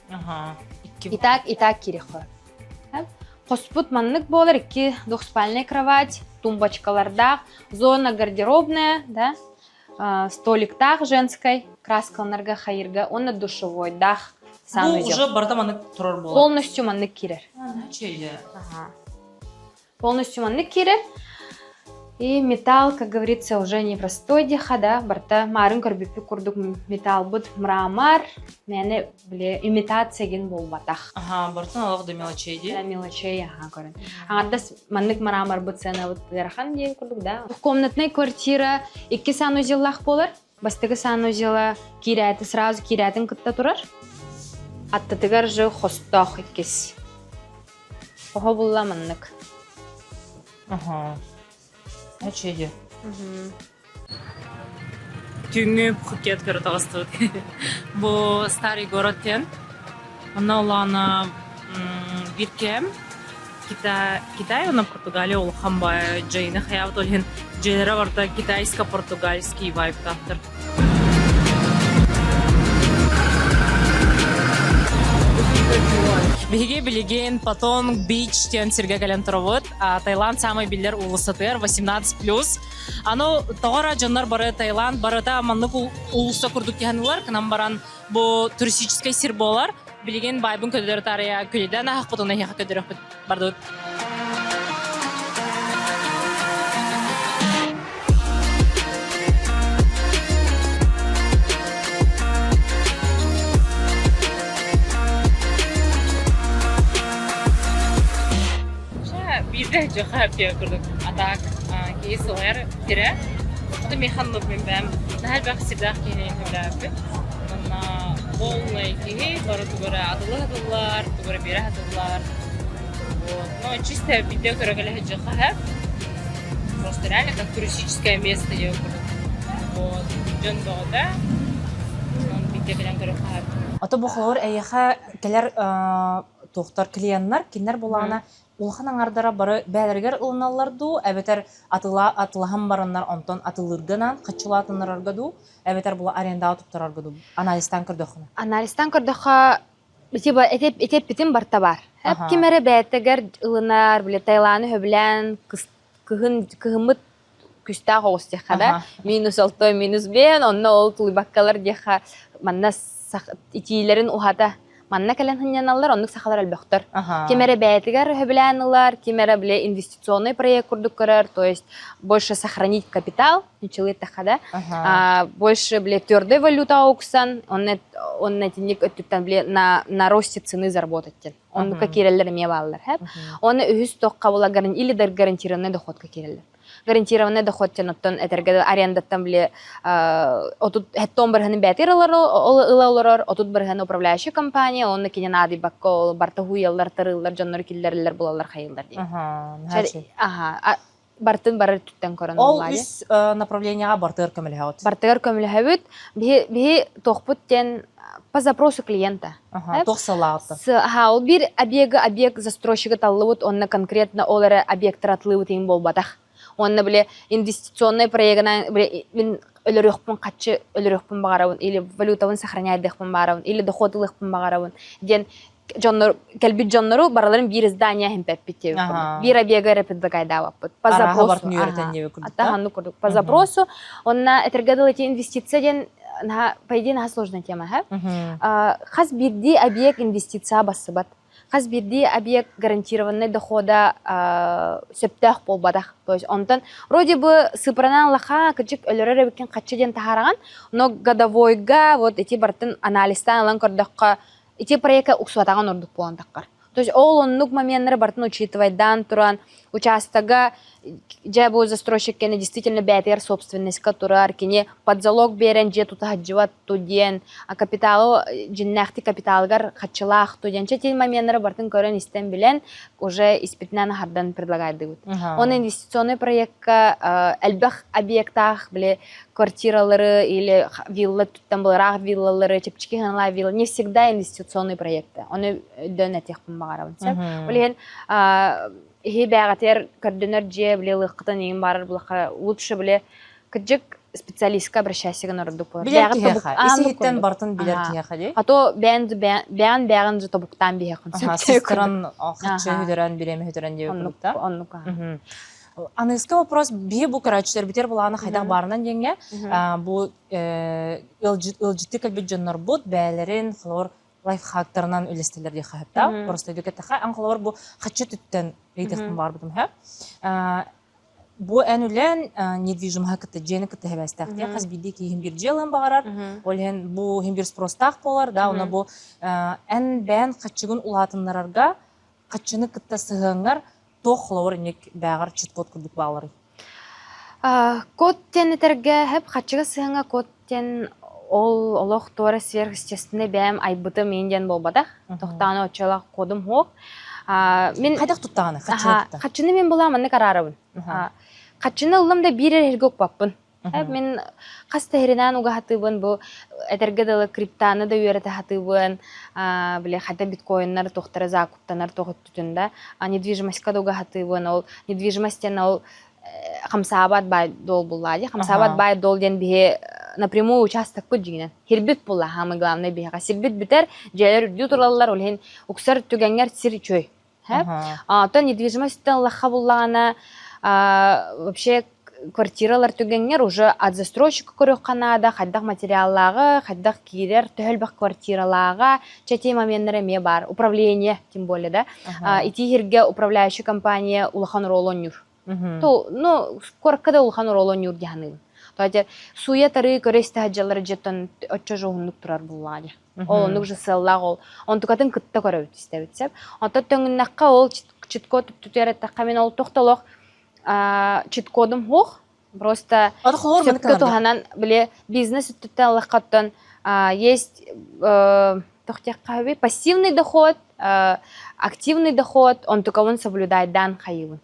сөп. Итак, итак киириэххэ сөп. Хоспут маннык буолар икки двухспальная кровать, тумбочкалардаах, зона гардеробная, да, столиктаах женской, краскаланарга хайырга уонна душевойдаах Бу уже барыта маннык турар буолар. Полностью маннык киирэр. Ага. Полностью маннык киирэр. И металл, как говорится, уже не простой диха, да, барта марын көрбүппүт курдук металлбыт мрамор, мэне бile имитация ген буолбатах. Ага, бартын олох да мелочей дии. Да, мелочей, ага, көрөн. Аҥардас маннык мраморбыт сыанабыт ыарахан диэн курдук, да. Комнатная квартира икки санузеллаах буолар. Бастакы санузела киирээти сразу киирээтин кытта турар. Аттытыгар же хостоох иккис. Оһо булла маннык. Ага. Очеди. Түүҥҥү Пхукет көрө таҕыстыбыт. Бу старый город диэн. Онно улаана биир кэм Китай, Китай уонна Португалия улахан баайа дьайыыны хайаабыт ол иһин дьиэлэрэ барыта китайско-португальский вайбтаахтар. Биһиги билигин Патонг Бич диэн сиргэ кэлэн турабыт. Таиланд саамай биллэр уулуссатыгар 18+. Аны тоҕо эрэ дьоннор бары Таиланд барыта маннык уулусса курдук тиһанылар, кынан баран бу туристическай сир буолар. Билигин байбын көтөтөр таарыйа күлүдэн аһахпытын эһиэхэ көдөрөхпүт бардыбыт. Биирдэ дьыха пиэ курдук атаак киһи сылайар тирэ. Ото механ мин бэм наһаа элбэх сирдээх киһини көмөлөөппүт. Манна полный киһи бары тугу эрэ атылыы тугу эрэ биэрэ сатыллар. Вот. Ну, чисто видео көрө кэлэ дьыха Просто реально как туристическое место я Вот. Дьон бөҕөтө. Видео кэлэн көрө Ото бу холор эйэхэ кэлэр туохтар клиеннар кинилэр булаана улахан аҥардара бары бээлэригэр ылыналлар дуу, эбэтэр атыла атылаһан бараннар онтон атылыырга анаан хаччылаатыннарарга дуу, эбэтэр була арендаҕа туттарарга дуу анализтаан көрдөххүнэ? Анализтаан көрдөххө, типа эти эппитим барта баар. Ким эрэ бэйэтигэр ылынар, били Таиланы сөбүлээн кыһын кыһыммыт күстээх оҕус диэххэ да, минус алтой, минус бен, онно ол тулуйбаккалар диэххэ манна итиилэрин уһата манна кэлэн сынньаналлар, оннук сахалар элбэхтэр. Ким эрэ бэйэтигэр сөбүлээн ылар, ким эрэ бile инвестиционный проект курдук көрөр, то есть больше сохранить капитал, ничего эттэххэ да, больше бile твердой валюта уксан, он он итинник өттүттэн бile на на росте цены заработать диэн. Оннукка киирэллэр эмиэ бааллар. Оны үһүс тохха була или гарантированный доходка киирэллэр. Гарантированный доход диэн оттон этэргэ арендаттан били отут хеттон бырыһаны бээтир ыла олорор, отут бырыһаны управляющая компания, онно кинин аадыйбакка ол барта хуйаллар, тарыыллар, дьоннору киллэрэллэр, булаллар, хайыллар диэн. Аха, бартын барар түттэн көрөн Ол үс направлениеға бартыгар көмөлөһөҕүт. Бартыгар көмөлөһөбүт. Биһи биһи тохпут диэн по запросу клиента. Туох сыллааҕыттан? Аха, ол бир объегы объект застройщига таллыбыт, онно конкретно ол эрэ объекттар атлыыбыт иҥ буолбатах. Онно бile инвестиционный проегынан бile мин өлөрүөхпүн хаччы өлөрүөхпүн баҕарабын или валютабын сохраняйдыахпын баҕарабын или доход ылыахпын баҕарабын диэн дьоннор кэлбит дьоннору бараларын биир издание химпеппит диэбит курдук. Биир объега эрэ предлагайдаабаппыт. По запросу. Ата курдук. По запросу. Онна этэргэ дылы эти инвестиция диэн по идее наһаа сложная тема, ха? Хас биирдии объект инвестиция бассыбат. Хас биирдии объект гарантированный дохода сөптөөх буолбатах. То есть онтон вроде бы сыпыранан лаха кырдьык өлөрөр эбиккин хаччы диэн таһаараҕын, но годовойга вот эти бартын анализтаан ылан көрдөххө ити проекка уксубатаҕын ордук буолан таххар. То есть ол оннук моменнары бартын учитывайдаан туран участога дьэ бу застройщик кэнэ действительно бээтигэр собственностька турар кини под залог биэрэн дьиэ тута сылдьыбат ту диэн капиталы дьиннээхтик капиталыгар хаччылаах ту диэн чэ моменнары бартын көрөн истэн билэн уже испитинэн аһардан предлагайдыбыт. Он инвестиционный проектка элбэх объектаах били квартиралары или вилла туттан былыраах виллалары чэпчэки сыаналаах вилла не всегда инвестиционный проекты. Оны өйдөөн этиэхпин баҕарабын. Ол иһин иһи бээҕэтигэр көрдөнөр дьиэ били ылыаххытын иҥин баарар булахха лучше били кырдьык специалистка обращайся гын ордук болар. Билэр киһиэхэ, ис-иһиттэн бартын билэр киһиэхэ дии. А то бэйэн бэйэн бэйэҕин же тобуктаан биһиэхин. Сыстаран хаччы үдөрөн бириэмэ үдөрөн диэбит курдук да. Оннук. Аныгыскы вопрос биһи бу көрөөччүлэрбитигэр былааны хайдах баарынан диэҥҥэ бу ыалдьытты кэлбит дьоннорбут бэйэлэрин холобур лайфхактарынан үлэстэллэр диэххэ сөптөөх. Просто өйдөкөттөххө ан холобур бу хаччы түттэн ыйытыахпын баарбытым һэ. Бу эн үлэн недвижимоһы кытта дьиэни кытта хэбээстээх диэн хас биирдии киһи иһин биир дьиэ ылыан баҕарар. Ол иһин бу иһин биир спростаах буолар да, уонна бу эн бэйэн хаччыгын улаатыннарарга хаччыны кытта сыһыаҥҥар туох холобур инник бээҕэр чит-код курдук бааларый? Код диэн этэргэ хэп хаччыга сыһыаҥҥа код диэн ол олох туора сверхъестественный бэйэм айбытым иин диэн буолбатах. Тохтоон оччолоох кодум суох. Мин Хайдах туттаҕыный хаччыны кытта? Хаччыны мин булаам маннык араарабын. Хаччыны ыллым да биир эрэ укпаппын. Мин хас да иһиринээн угаһатыыбын бу этэргэ дылы криптаны да үөрэтэ сатыыбын, били хата биткоиннар туохтара закуптанар туох өттүтүн да недвижимостька да угаһатыыбын ол недвижимость диэн ол хамсаабат баай дол буллаа дии хамсаабат баай дол диэн биһи напрямую участокпыт дьиҥинэн сирбит булла самый главный биһиэхэ сирбит бүтэр дьиэлэр үрдүү тураллар ол иһин уксар түгэҥҥэр сир үчүгэй Оттон недвижимость ыллахха буллаҕына вообще квартиралар түгэҥҥэр уже от застройщика көрүөххэ наада, хайдах материаллааҕы, хайдах киирэр, төһө элбэх квартиралааҕа, чэ те моменнар эмиэ баар. Управление, тем более, да. Ити иһиргэ управляющая компания улахан оруолу оонньуур. То, ну, куоракка да улахан оруолу оонньуур дии саныыбын. То есть сууйа-тарыы көрө-истэ сылдьаллар дьиэттэн оччо уһуннук турар буоллаҕа дии. Ол оннук же сыаллаах ол. Онтукатын кытта көрөбүт истэбит сөп. Онтон төҥүннэххэ ол чит-код түптүтүгэр эттэххэ мин ол тохтолох чит-кодум суох. Просто сөпкө туһанан били бизнес өттүттэн ыллаххаттан есть тохтиахха пассивный доход, активный доход, онтукабын соблюдайдаан хайыбын.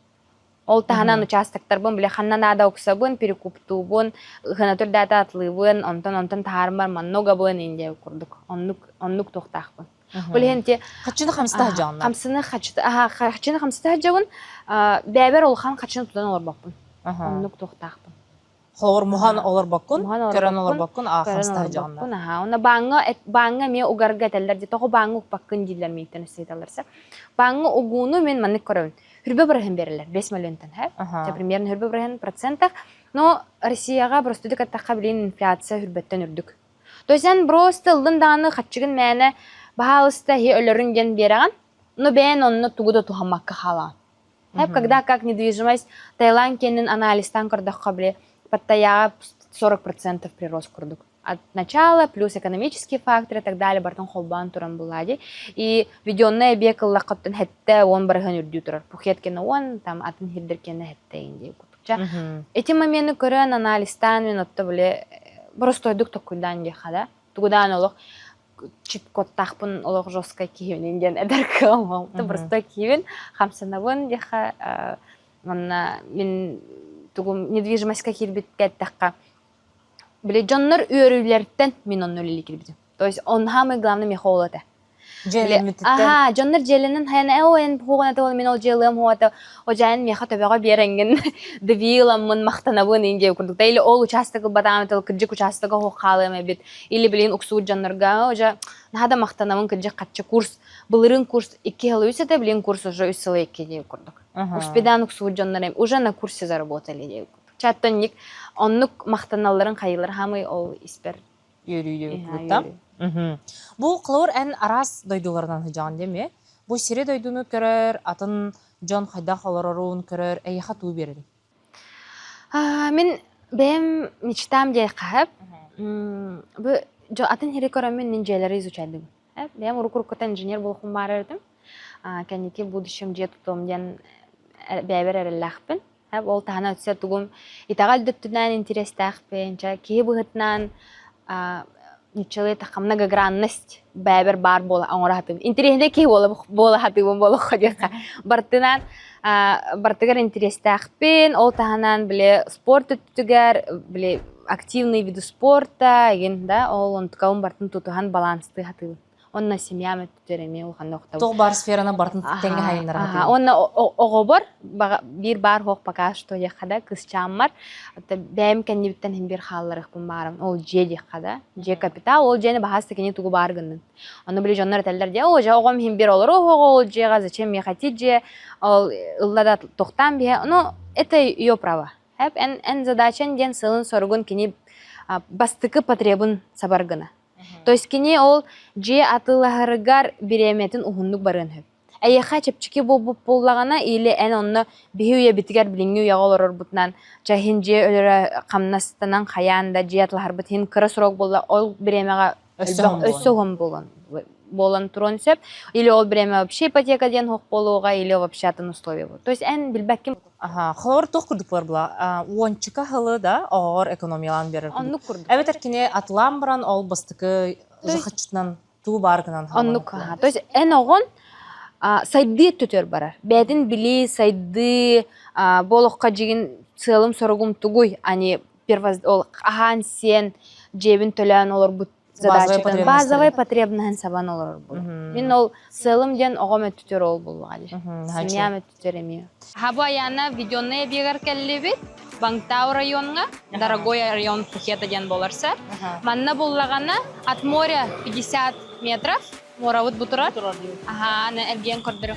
Ол таһынан участоктарбын бile ханна наада уксабын, перекуптуубун, ыһына түрдээтэ атлыыбын, онтон онтон таһаарыммар манна угабын инде курдук. Оннук оннук туохтаахпын. Ол иһин ти Хаччыны хамсата сылдьаҕын Хамсыны хаччыта аха хаччыны хамсата сылдьабын. Бэйэбэр улахан хаччыны тутан олорбоппун. Оннук туохтаахпын. Холобур муһан олорбоккун, көрөн олорбоккун, а хамсата сылдьаҕын. Аха, уонна бааҥҥа бааҥҥа эмиэ угарга этэллэр дии, тоҕо бааҥҥа укпаккын дииллэр миигиттэн өссө Бааҥҥа угууну мин маннык көрөбүн. Хүрбэ бырыһын берелер, 5 миллионтан, һэ? Примерно хүрбэ бырыһын процентах. Но Россияҕа простудик аттахха билин инфляция хүрбэттэн үрдүк. То есть эн просто ыллын даҕаны хаччыгын мээнэ баһаалыста иһи өлөрүн диэн биэрэҕин, но бэйэн онно тугу да туһаммакка хаалаҕын. Хэп, когда как недвижимость Таиланд киэнин анализтаан көрдөххө, били, Паттайяҕа 40% прирост курдук. От начала, плюс экономические факторы и так далее барытын холбоон туран булла дии. И введенный объект ыллаххыттан хэттэ уон барыһын үрдүү турар. Пхукет кэннэ уон, там атын сирдэр кэннэ хэттэ дии курдукча. Эти моменты көрөн, анализтаан мен отто били боростуойдук токкуйдаан диэххэ да. Тугудаан олох чит-кодтаахпын олох жесткай киһибин диэн эдэр кыам простой киһибин хамсанабын диэххэ манна мин тугум недвижимостька киирбит эттэххэ били дьоннор үөрүүлэриттэн мин онно үлэлии киирбитим то есть он самый главный меха ол этэ Аха, дьоннор дьиэлэнэн хайан ээ эн хуоҕун этэ ол мин ол дьиэлыам хуота ожаан миэхэ төбөҕө биэрэҥҥин дыбиыламмын махтанабын ин диэ курдук или ол участок ылбатаам этэ кырдьык участога хуох хаалыам эбит или билигин уксуут дьоннорго уже наһаа да махтанабын кырдьык хаччы курс былырыын курс икки сыл үс этэ билигин курс уже үс сыл икки диэ курдук успедаан уксуут дьоннор уже на курсе заработали диэ курдук чаттан оннук махтаналларын хайылар хамый ол испер үөрүү Бу холобур эн араас дойдуларынан сылдьаҕын диэми. Бу сири дойдуну көрөр, атын дьон хайдах олорорун көрөр, эйиэхэ туу биэрэрий? Мин бэйэм мечтам диэххэ бу атын сири көрөммүн мин дьиэлэри изучайдым. Бэйэм урукку-уруккуттан инженер буолуохпун баҕарар этим. Кэнники будущем дьиэ тутуом диэн бэйэбэр эрэллээхпин. Ол таһынан өссө тугум итэҕэл да өттүнэн интэриэстээхпин, чэ киһи быһыытынан нууччалыы эттэххэ многогранность бэйэбэр баар буола оҥоро сатыыбын. Интэриэһинэй киһи буола буола сатыыбын буолуохха диэххэ. Бартынан бартыгар интэриэстээхпин, ол таһынан били спорт өттүгэр били активные виды спорта игин да ол онтукабын бартын тутуһан баланстыы сатыыбын. Онно семьям өттүтүгэр эмиэ улаханнык охтобут. Туох баар сфераны бартын тэҥҥэ хайыннара Аха, уонна оҕобор биир баар суох пока что диэххэ да кысчааммар бэйэм кэннибиттэн иһин биир хаалларыахпын баарым ол дьиэ диэххэ да дьиэ капитал ол дьиэни баһаас кини тугу баар гыннын ону били дьоннор этэллэр дии о дьэ оҕом иһин биир олоруо оҕо ол дьиэҕэ зачем мне хотеть дьиэ ол ылла да тохтоон биһэ ну это ее право эн эн задачан диэн сылын-соругун кини бастакы потребын сабар гына То есть кини ол дьиэ атыылаһарыгар бириэмэтин уһуннук барыан сөп. Эйиэхэ чэпчэки буолбут буоллаҕына или эн онно биһи үйэбитигэр билиҥҥи үйэҕэ олорорбутунан чэ иһин дьиэ өлөрө хамнастанан хайаан да дьиэ атылаһарбыт иһин кыра срок буолла ол бириэмэҕэ өссө уһун буолан буолан туруон сөп или ол бириэмэ вообще ипотека диэн суох буолуоҕа или вообще атын условия буолуо то есть эн билбэккин Аха, холобур туох курдук буолар була уончука сылы да оҕоҕор экономиялаан биэрэр курдук. Оннук курдук. Эбэтэр кини атылаан баран ол бастакы захаччытынан тугу баар гынан Оннук. То есть эн оҕон Сайдыы өттүтүгэр барар. Бэйэтин билии, сайдыы, бу олоххо дьигин сыалым-соругум тугуй, ани ол аһаан-сиэн, дьиэбин төлөөн олорбут задачатын, базовай потребностын сабан олорорбут. Мин ол сыалым диэн оҕом өттүтүгэр ол буоллаҕа дии. Семьям өттүтүгэр эмиэ. Хабу Аяна введенный объегар кэллибит. Бангтау районҥа, дорогой район Пхукета диэн буоларса. Манна буллаҕана от моря 50 метров Муорабыт бу турар. Аһаа, аны эргийэн көрдөрүм.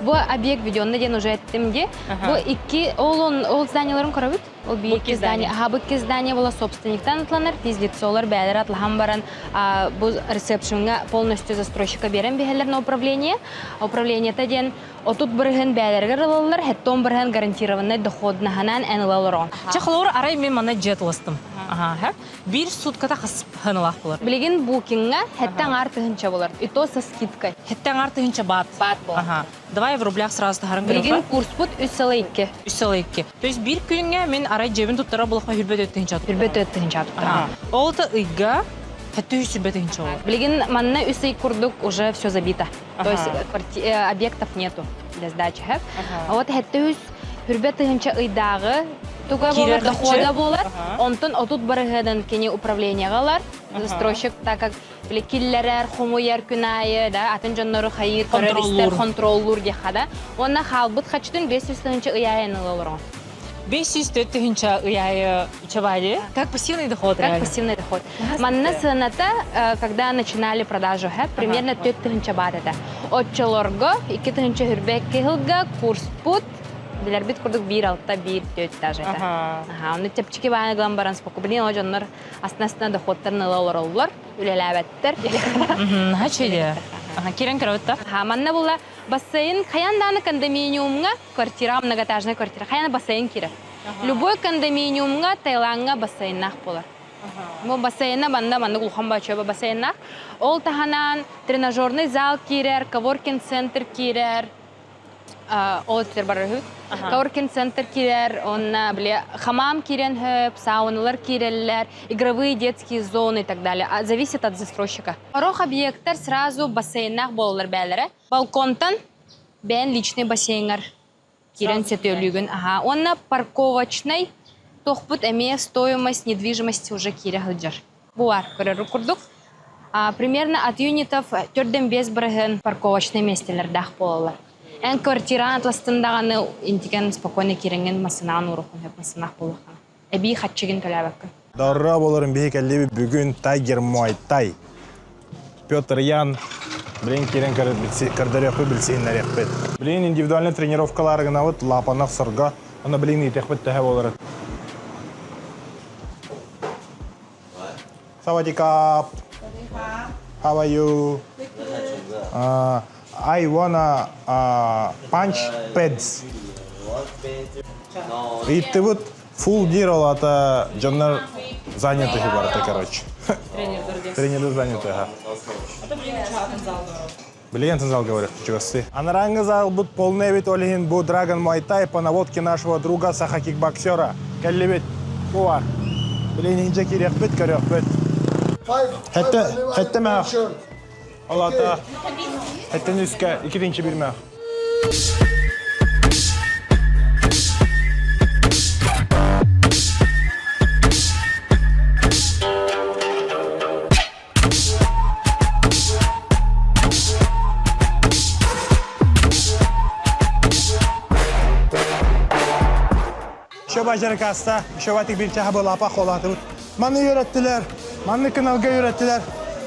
Бу объект введенный диэн уже эттим ди. Бу икки ол ол зданияларын көрөбүт. Ол би икки здание. Аха бу икки здание була собственниктан атланар, физлицолар бээлер атлахан баран бу ресепшнга полностью застройщика берен биһэллэр на управление. Управлениета диэн отут бырыһын бээлэригэр ылаллар, хеттон бырыһын гарантированный доходнаһанан эн ылалар Чэ, холобур, арай мен манна дьиэ тыластым. Аха, Биир сутката хас сыаналаах буолар? Билигин букиҥҥа сэттэ аҥаар тыһыынча буолар. И то со скидкой. Сэттэ аҥаар тыһыынча баат. Баат буолар. Ага. Давай в рублях сразу таһарын Билигин курспут үс сыла икки. Үс сыла икки. То есть биир күҥҥэ мин арай дьиэбин туттара булахпа хүрбэт өт тыһыынча Хүрбэт өт тыһыынча туттара. Ол да ыйга хэттэ үс сүрбэ тыһыынча буолар. Билигин манна үс ый курдук уже все забито. То есть объектов нету для сдачи. А вот хэттэ үс Хүрбэ тыһыынча ыйдааҕы туга буолар, дохода буолар. Онтон отут барыһыадан кини управлениеҕа ылар. Застройщик так как били киллэрэр, хомуйар күн аайы, да, атын дьоннору хайыыр, көрөр, истэр, контроллуур диэххэ да. Уонна хаалбыт хачытын 500 тыһыынча ый аайы ыла олороҕун. 504 тыһыынча ый аайы чабали. Как пассивный доход Как пассивный доход. Манна сыаната, когда начинали продажу, примерно 4 тыһыынча баат этэ. Оччолорго 2 тыһыынча хүрбэкки сылга курспут билэрбит курдук биир алта биир төрт этаж этэ. Аха, ону чэпчэки бааны гынан баран споку. Блин, о дьоннор астына-астына доходтарын ыла олороллор, үлэлээбэттэр. Наһаа үчүгэй. Аха, киирэн көрөбүт да? Аха, манна була бассейн хайан дааны кондоминиумҥа квартира, многоэтажная квартира, хайан бассейн киирэр. Любой кондоминиумҥа Таиландҥа бассейннаах буолар. Бу бассейна манна маннык улахан бачыаба бассейннаах. Ол таһынан тренажерный зал киирэр, коворкинг-центр киирэр, ол өттүгэр барар үһү. Коворкинг-центр киирэр, онно били хамаам киирэн хөп, сауналар киирэллэр, игровые детские зоны и так далее. Зависит от застройщика. Сорох объекттар сразу бассейннаах буолаллар бээлэрэ. Балконтан бэйэн личный бассейҥар киирэн сөтүөлүүгүн. Аха. Уонна парковочнай туохпут эмиэ стоимость недвижимости уже киирэ сылдьар. Бу бар көрөр курдук. А, примерно от юнитов төрдөн бес бырыһын парковочный миэстэлэрдээх буолаллар. Эн квартираан атластын даҕаны интиген спокойно киирэҥҥин массынаан ууруххун сөп массынаах буоллаххына. Эбии хаччыгын төлөөбөккүн. Дорро болорун биһи кэллибит бүгүн Тайгер Муай Тай. Петр Ян билин киирэн көрдөрүөхпүт, билсиһиннэриэхпит. Билин индивидуальный тренировкалары гынабыт, лапанах сорго, онно билин иитиэхпит төһө болорун. Савадикап. How are you? Uh, I wanna uh, punch pads. Ыйыттыбыт full gear ол ата дьоннор заняты барыта короче. Тренердер заняты, ага. Билигин зал говорят, чугасты. Анараңы зал бут полный бит ол иһин бу Dragon Muay Thai по наводке нашего друга саха кикбоксера. Кэллибит. Бу бар. Билигин иһинчэ киириэхпит, көрүөхпүт. Хэтте, хэтте мээх. Ол ата хэттен үскэ иккитинчи бир мээх. Еще бажарыкаста, еще ватик бир чаха лапа холатыбыт. Маны үйрәттилер, манны кыналга үйрәттилер.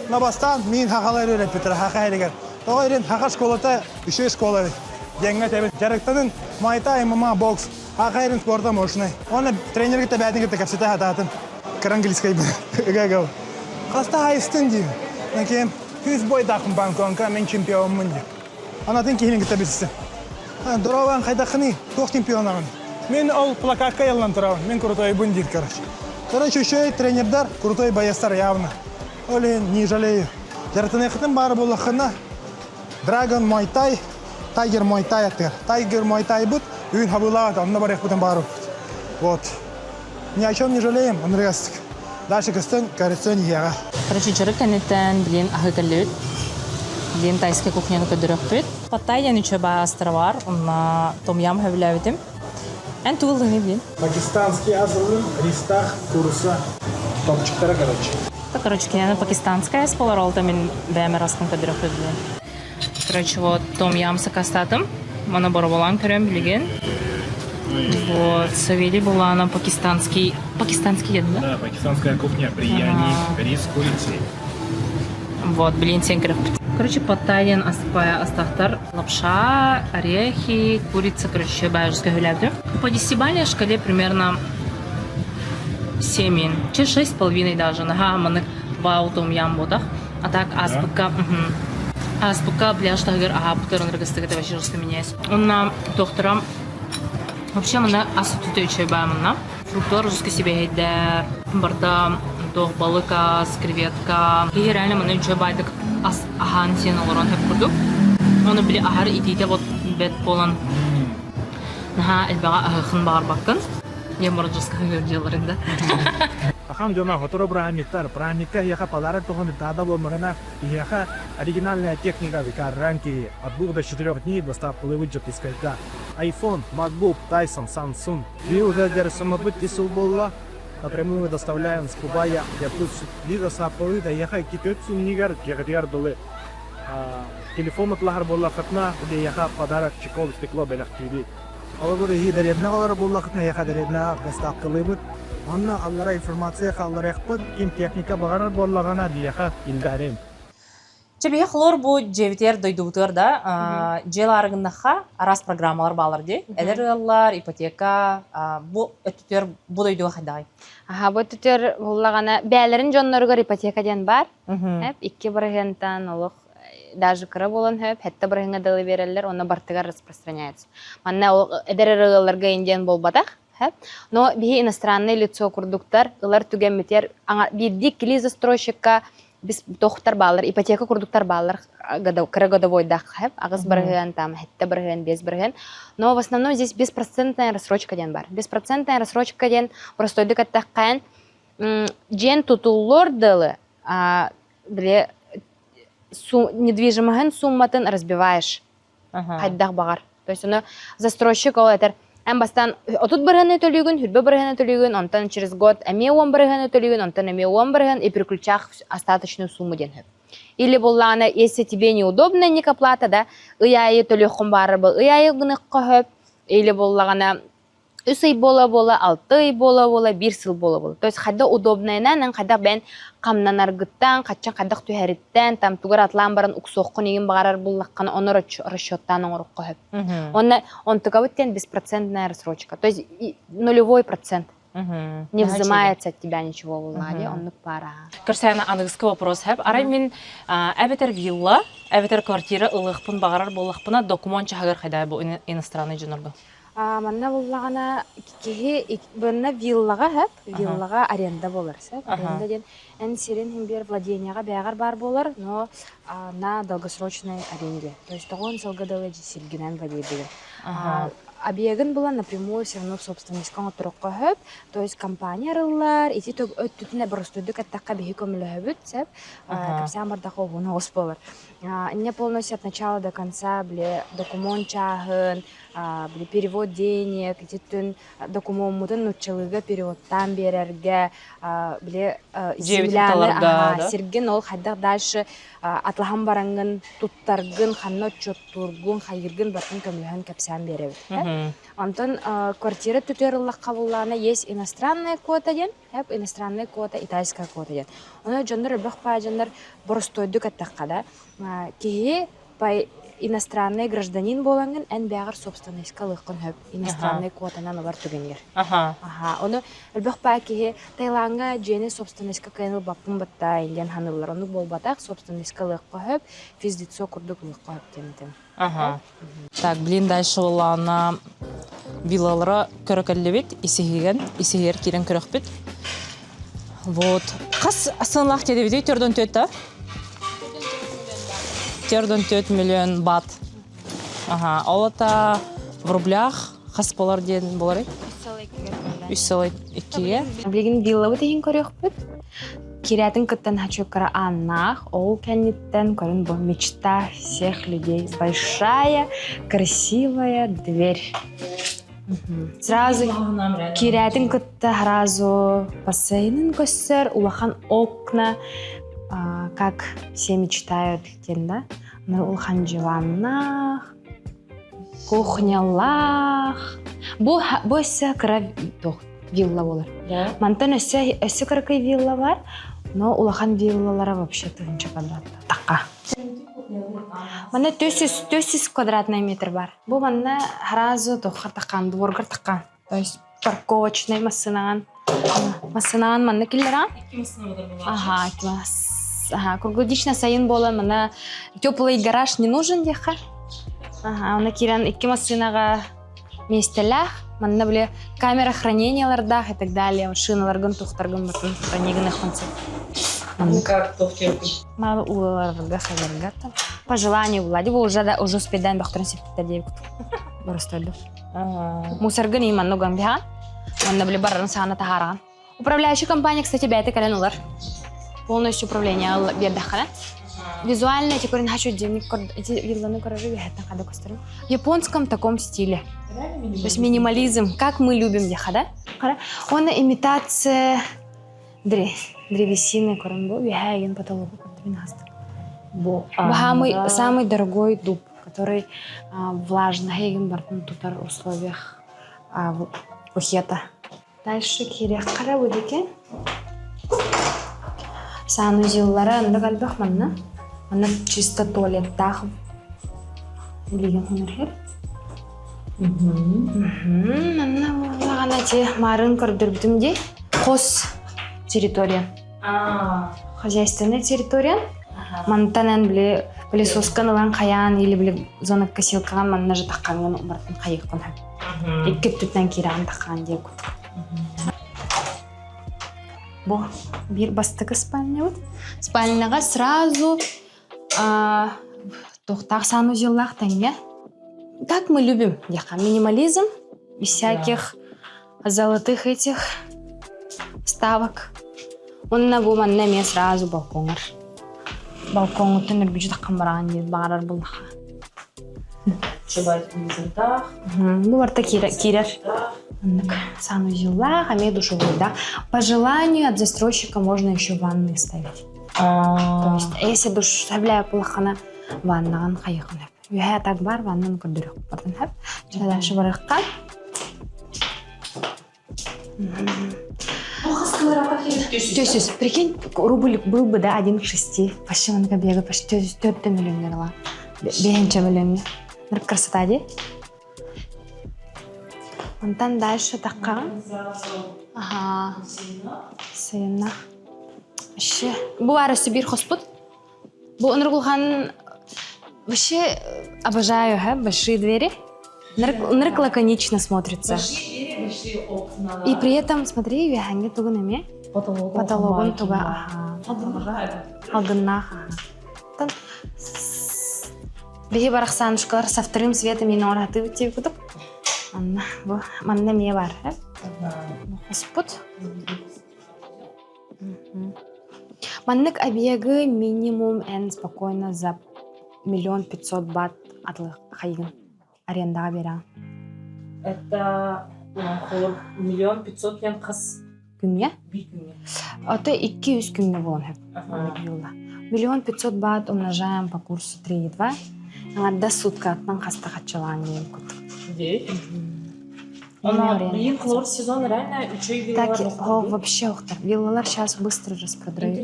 Но бастан мин хахалар үйрәтпитер, хаха элигер. Тоҕо ирин хаха школата үчүгэй школа эбит. Диэҥҥэ этэбит. Дьарыктанын Муай-тай, ММА, бокс, хаха эрин спорта мощный. Уонна тренергэ тэбээтин кытта кэпсэтэ сатаатым. Кыра английскай ыга Хаста хайыстын диир. Накием күс бойдаахпын Бангкокка мен чемпиоммун диир. Анатын киһини кытта билсэ. Здорово, хайдаххыный? Туох чемпионаҕын? Мин ол плакатка яллан турабын. Мин крутойбун диир, короче. Короче, үчүгэй тренердар, крутой боецтар явно. Ол иһин не жалею. Дьарытыныахытын баара буоллаххына, Dragon Muay Thai, Tiger Muay Thai аттыгар. Tiger Muay Thai-быт үүн хабыылаах онно барыахпытын баарыппыт. Вот. Ни о чем не жалеем, ынырыгастык. Дальше көстөн, көрсөн иһиэҕэ. Короче, дьарык кэнниттэн билин аһыы кэллибит. Билин тайскай кухняны көрдөрөхпүт. Паттай диэн үчүгэй баастара бар, онно том-ям сөбүлээбитим. Эн тугу ыллыҥый билин? Пакистанский ас ыллым, ристаах, куурусса, топчиктара, короче. Короче, кинини пакистанская ас буолар, ол да мин бэйэм араспын көрдөрөхпүт билин. Короче, вот том-ям сакастатым. Маны бороболаан көрөм билигин. Вот, Савелий Буланов, пакистанский... Пакистанский еду, да? Да, пакистанская кухня, бирьяни, рис с курицей. Вот, блин, сен көрөкпүт. Короче, паттайден аспая астахтар лапша, орехи, курица, короче, бажеска хүләбді. По десятибалльной шкале примерно 7, че 6,5 даже. Наха, манык вау том ям ботах. А так аспыкка, аспыкка пляж тагыр аһаабытыр ыныргыстыгыта вообще жестко меняюсь. Онна тохтором вообще мына ас үтүтэ үчүгэй баа манна. Фрукталар жестко сибэһэйдэр, барда туох балык ас, креветка. Киһи реально маны үчүгэй баайдык ас аһаан сиэн олорон сөп курдук. Ону били аһар итиитэ вот бэт буолан наһаа элбэҕи аһыаххын баҕарбаккын. Я мордуска дьыаларын да. Сахам дьоно сотору бырааһынньыктар, бырааһынньыкка эһиэхэ подарок туһун наада буолмаҕына, эһиэхэ оригинальная техника гарантии от двух до четырех дней доставкалыыбыт Дьокуускайга. iPhone, MacBook, Dyson, Samsung. Биир уже дьарыктаммыппыт ис сыл буолла. Напрямую доставляем с Кубая, Якутск. Биир доставкалыы эһиэхэ 2-4 сумнигар дьиэҕитигэр дылы. Телефон ытлаһар буоллаххытына, эһиэхэ подарок чехол стекло бэлэхтиибит. Холобур, эһиги дэриэбинэҕэ олорор буоллаххытына, эһиэхэ дэриэбинэҕэ доставкалыыбыт. Онно аллара информация хаалларыахпыт, ким техника баҕарар буоллаҕына, биһиэхэ илдьэриҥ. Чэ, биһи хлор бу дьиэбитигэр, дойдубутугар да, дьиэ ылаарыгыннахха араас программалар баалар дии. Эдэр ыаллар, ипотека, бу өттүтүгэр бу дойдуга хайдаҕый? Аха, бу өттүтүгэр буллаҕына бэйэлэрин дьонноругар ипотека диэн баар. Икки бырыһыантан олох даже кыра буолан сөп, сэттэ бырыһыаҥҥа дылы биэрэллэр, онно бартыгар распространяется. Манна ол эдэр эрэ ыалларга индиан буолбатах, Но биһи иностранное лицо курдуктар ылар түгэммитигэр биирдии кили застройщикка бис тохтар баалар, ипотека курдуктар баалар кыра годовойдаах аҕыс бырыһыан, там сэттэ бырыһыан, биэс бырыһыан. Но в основном здесь беспроцентная рассрочка диэн бар. Беспроцентная рассрочка диэн простойдук эттэххэ дьиэн тутуллуор дылы били недвижимоһын сумматын разбиваешь хайдах баҕар. То есть ону застройщик ол этэр эн бастаан 30 бырыһыаны төлүүгүн, хүрбэ бырыһыаны төлүүгүн, онтон через год эмиэ 10 бырыһыаны төлүүгүн, онтон эмиэ 10 бырыһыан и переключах остаточную сумму диэн сөп. Или буллаҕына, если тебе неудобно ник оплата, да, ый аайы төлүөххүн баарар бу ый аайы гыныахха сөп, или буллаҕына үс ый буола-буола, алта ый буола-буола, биир сыл буола-буола. То есть хайдах удобнайынан, эн хайдах бэйэн хамнанаргыттан, хаччан хайдах түһэриттэн, там тугар атлаан баран уксуоххун игин баҕарар буллаххына, ону расчеттаан оҥороххо сөп. Онно онтукабыт диэн беспроцентная рассрочка. То есть нулевой процент. Не взимается от тебя ничего булла оннук пара. Көрсәне аныгыскы вопрос хэп. Арай мин эбэтэр вилла, эбэтэр квартира ылыахпын баҕарар буоллахпына документ чаһыгар хайда бу иностранный дьонорго? Манна буллаҕына киһи бынна виллаҕа сөп, виллаҕа аренда буолар сөп. Аренда диэн эн сирин иһин биэр владениеҕа бэйэҕэр баар буолар, но на долгосрочной аренде. То есть тоҕон сылга дылы сиргинэн владеет Объегын булан напрямую все равно в собственностька оҥоттороххо сөп. То есть компания арыллар, ити өттүтүнэ боростуойдук эттэххэ биһи көмөлөһөбүт сөп. Кэпсээн бардахха уһун оҕус буолар. Инне полностью от начала до конца били документ чааһын, били перевод денег, ититтэн докумуоммутун нуччалыыга переводтаан биэрэргэ, били земляны сиргин ол хайдах дальше атлаһан бараҥҥын туттаргын, ханна отчуоттуургун, хайыыргын барытын көмөлөһөн кэпсээн биэрэбит. Онтон квартира түтүөр ыллахха буллаана есть иностранная квота диэн, иностранная квота, итальская квота диэн. Ону дьоннор элбэх баай дьоннор боростуойдук эттэххэ да, киһи иностранный гражданин буолаҥҥын эн бэйэҕэр собственностька ылыаххын сөп иностранный квотанан ылар түгэнигэр. Аха. Ону элбэх баай киһи Таилаҥҥа дьиэни собственностька кыайан ылбаппын батта диэн саныыллар. Оннук буолбатах, собственностька ылыахха сөп, физлицо курдук ылыахха сөп диэн этим. Ага. Так, блин, дальше была она... Виллалара көрө кэллибит, исиһигэн, исиһигэр киирэн көрөхпүт. Вот. Хас сыаналаах диэбитий? Төрдөн төттө? Төрдөн төт миллион бат. Ага, ол ата в рублях хас болар диэн боларый? Үс сыл иккигэ. Билигин виллабыт иһин көрүөхпүт. Кирээтин кыттан хачуккара ааннаах, ол кэнниттэн көрүн бу мечта всех людей. Большая, красивая дверь. Сразу кирээтин кытта сразу бассейнын көссөр, улахан окна, как все мечтают диэн да. Улахан диваннаах, кухнялаах. Бу бу өссө кыра вилла болар. Мантан өссө өссө кыракый вилла бар, но улахан виллалара вообще тыһынча квадрат такка. Манна 400 400 квадратный метр бар. Бу манна сразу тохха таккан, дворгар таккан. То есть парковочный массынаан. Массынаан манна киллеран. Ага, Ага, круглогодично сайын буолан манна теплый гараж не нужен диэххэ. Ага, онно киирэн икки массыынаҕа миэстэлээх, манна били камера хранениялардаах и так далее, машиналаргын тухтаргын батын хранигын сөп. Мало улаларга халарга там. По желанию Влади уже да уже успедаем бахтырын септер диэбит. Боростойду. Мусоргын и манна гамбихан. Манна били барарын саана таһаараган. Управляющая компания, кстати, бэйэтэ кэлэн ылар. Полностью управление биэрдэххинэ. Визуально эти көрүн хочу эти вилланы көрөрү үһэттэн хада көстөрүм. В японском таком стиле. То есть минимализм, как мы любим диэхэ, да? Оны имитация древесины көрүн бу үһээгин потологу көрдүбүн астык. Бу самый, самый дорогой дуб, который влажный бартын тутар условиях Пухета. Дальше киириэххэ будики. Санузеллара оннук элбэх манна. Манна чисто туалеттаах билигин хонор Манна буоллаҕына ити марын көрдөрбүтүм дии. Хос территория. Хозяйственная территория. Мантан эн били пылесоскан ылан хайаан или били зона косилкаҕа манна же таххаҥҥын барытын хайыаххын сөп. Икки өттүттэн киирэҕин таххаан диэн курдук. Бу биир бастакы спальнябыт. Спальняҕа сразу туохтаах санузеллаах тэҥҥэ. Как мы любим, диэххэ, минимализм без всяких золотых этих ставок. Онно бу манна эмиэ сразу балкоҥар. Балкоҥҥуттан үргүчү таххан бараҕын диэн баҕарар буллаха. Бу барта киирэр. Оннук санузеллаах, эмиэ душевойдаах. По желанию от застройщика можно еще ванны ставить. То есть, если душ сөбүлээбит буоллаххына, ваннаҕын хайыаххын сөп. Үөһээ так бар, ваннаны көрдөрүөх бардын сөп. Дальше барыахха. Төсүс. Прикинь, рубль был бы, да, один к шести. Почти манка бега, почти төрттө миллионер ала. Бэһинчэ миллионер. Красота ди. Онтон дальше таххаҕын. Аха. Сыйынна. Вообще. Бу баар өссө биир хоспут. Бу Нургулхан вообще обожаю, ха, большие двери. Нырк лаконично смотрится. Большие двери, большие окна. И при этом, смотри, үөһээҥҥи тугун эмиэ. Потологун туга, аха. Алгыннаах, аха. Биһи барахсанушкалар со вторым светом мин оҥоратыбыт диэбит курдук. Манна бу манна эмиэ баар э. Хоспут. Маннык объегы минимум эн спокойно за миллион пятьсот бат атлы хайыгын арендаҕа биэрэҕин. Это миллион пятьсот диэн хас күҥҥэ? Биир күҥҥэ. Ото икки-үс күҥҥэ буолан сөп. Миллион пятьсот бат умножаем по курсу 3,2. Аҥардас суткаттан хаста хаччылаан диэн курдук. Блин, хлор сезон реально үчүгэй Так, о, вообще охтар. Виллалар сейчас быстро распродают.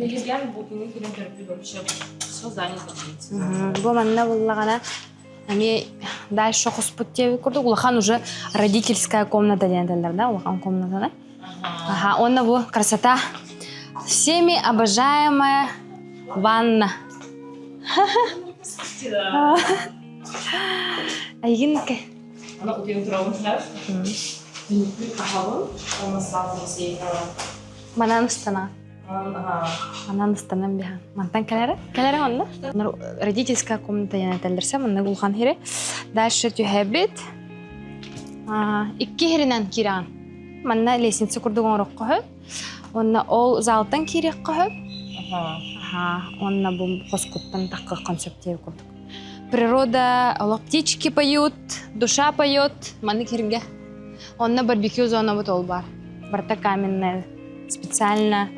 вообще все занято. Бу манна буллаҕына эмиэ дальше хоспут диэбит курдук улахан уже родительская комната диэн этэллэр да улахан комнатаны Ага, онно бу красота. Всеми обожаемая ванна. Айгин. Аны утуйан турабын хэр. Түннүкпүн аһабын, уонна сразу бассейҥҥа Манан ыстана. Манан ыстанан биһан. Мантан кэлэрэ? Кэлэрэ онно. Родительская комната яна этэллэрсэ, манна улахан хири. Дальше түһэбит. Икки хиринэн киирэн. Манна лестница курдук оҥороххо сөп. Уонна ол залтан киириэххэ сөп. Аха, уонна бу хоскуттан таххыаххын сөп диэби курдук. Природа, олох птички поют, душа поет, маннык киргэ. Онно барбекю зонабыт ол бар. Барыта каменная специально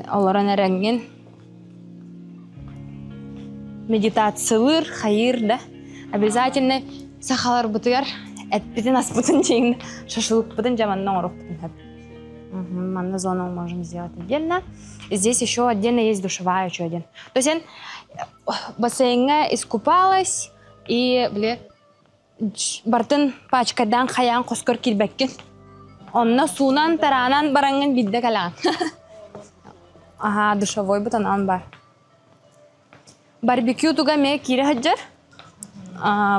олорон эрэҥҥин медитациялыыр, хайыыр да. Обязательно сахаларбытыгар эппитин аспытын дьиҥ шашлыкпытын дьэ манна оҥоруохпутун сөп. Манна зону можем сделать отдельно. Здесь еще отдельно есть душевая еще один. То есть бассейҥҥа искупалась и били бартын пачкадан хайаан хоскор киирбэккин. Онно суунан тараанан бараҥҥын биирдэ кэлэҕин. Аһаа, душевой бутанан бар. Барбекю туга эмиэ киирэ сылдьар.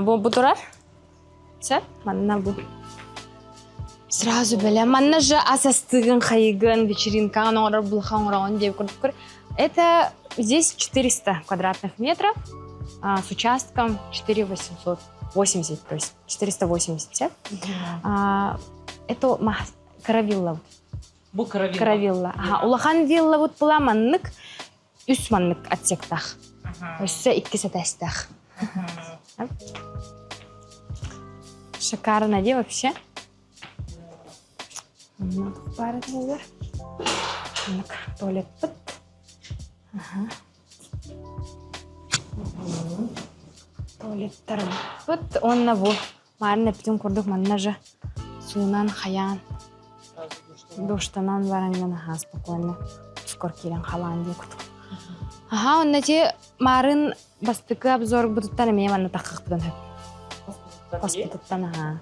Бу бу турар. Сөп, манна бу. Сразу бэлэ. Манна же ас астыгын, хайыгын, вечеринкаҕын оҥорор, булха оҥороҕун диэбит курдук. Это здесь 400 квадратных метров а, с участком 4880, то есть 480. А, это каравилла. Бу каравилла. Каравилла. Ага, улахан вилла вот была маннык, үс маннык отсектах. Өссө икки сэтээстээх. Шикарно, де вообще? Баар этилэр. Маннык туалетпыт. Туалеттарбыт уонна бу маарын эппитин курдук манна же суунан хайаан душтанан бараҥҥын аһаа спокойно скоро киирэн халаан дии курдук. Аха, онно ти маарын бастакы обзорбутуттан эмиэ манна таххахпытын сөп. Хоспутуттан аһаа.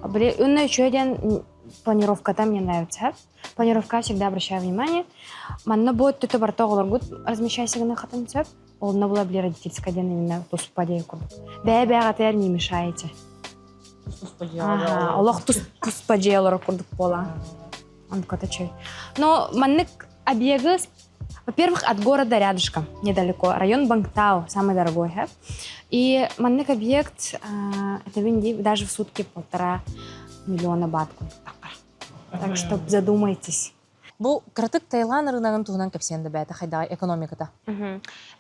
Били, уонна үчүгэй диэн планировката мне нравится. Планировка всегда обращаю внимание. Манна бу өттүтэ барыта оҕолоргут размещайся гына хатын сөп. Онно була били родительская диэн именно туспа диэн курдук. Бэйэ-бэйэҕитигэр не мешаете. Ага, олох туспа дьиэ олорор курдук буола. Онкото чэй. Но маннык объегы Во-первых, от города рядышком, недалеко. Район Бангтау, самый дорогой. Да? И маннык объект, это винди, даже в сутки 1,5 миллиона бат. Так что задумайтесь. Бу кыратык Таиланд рыногын туһунан кэпсиэн да бэйэтэ хайдаҕай экономиката?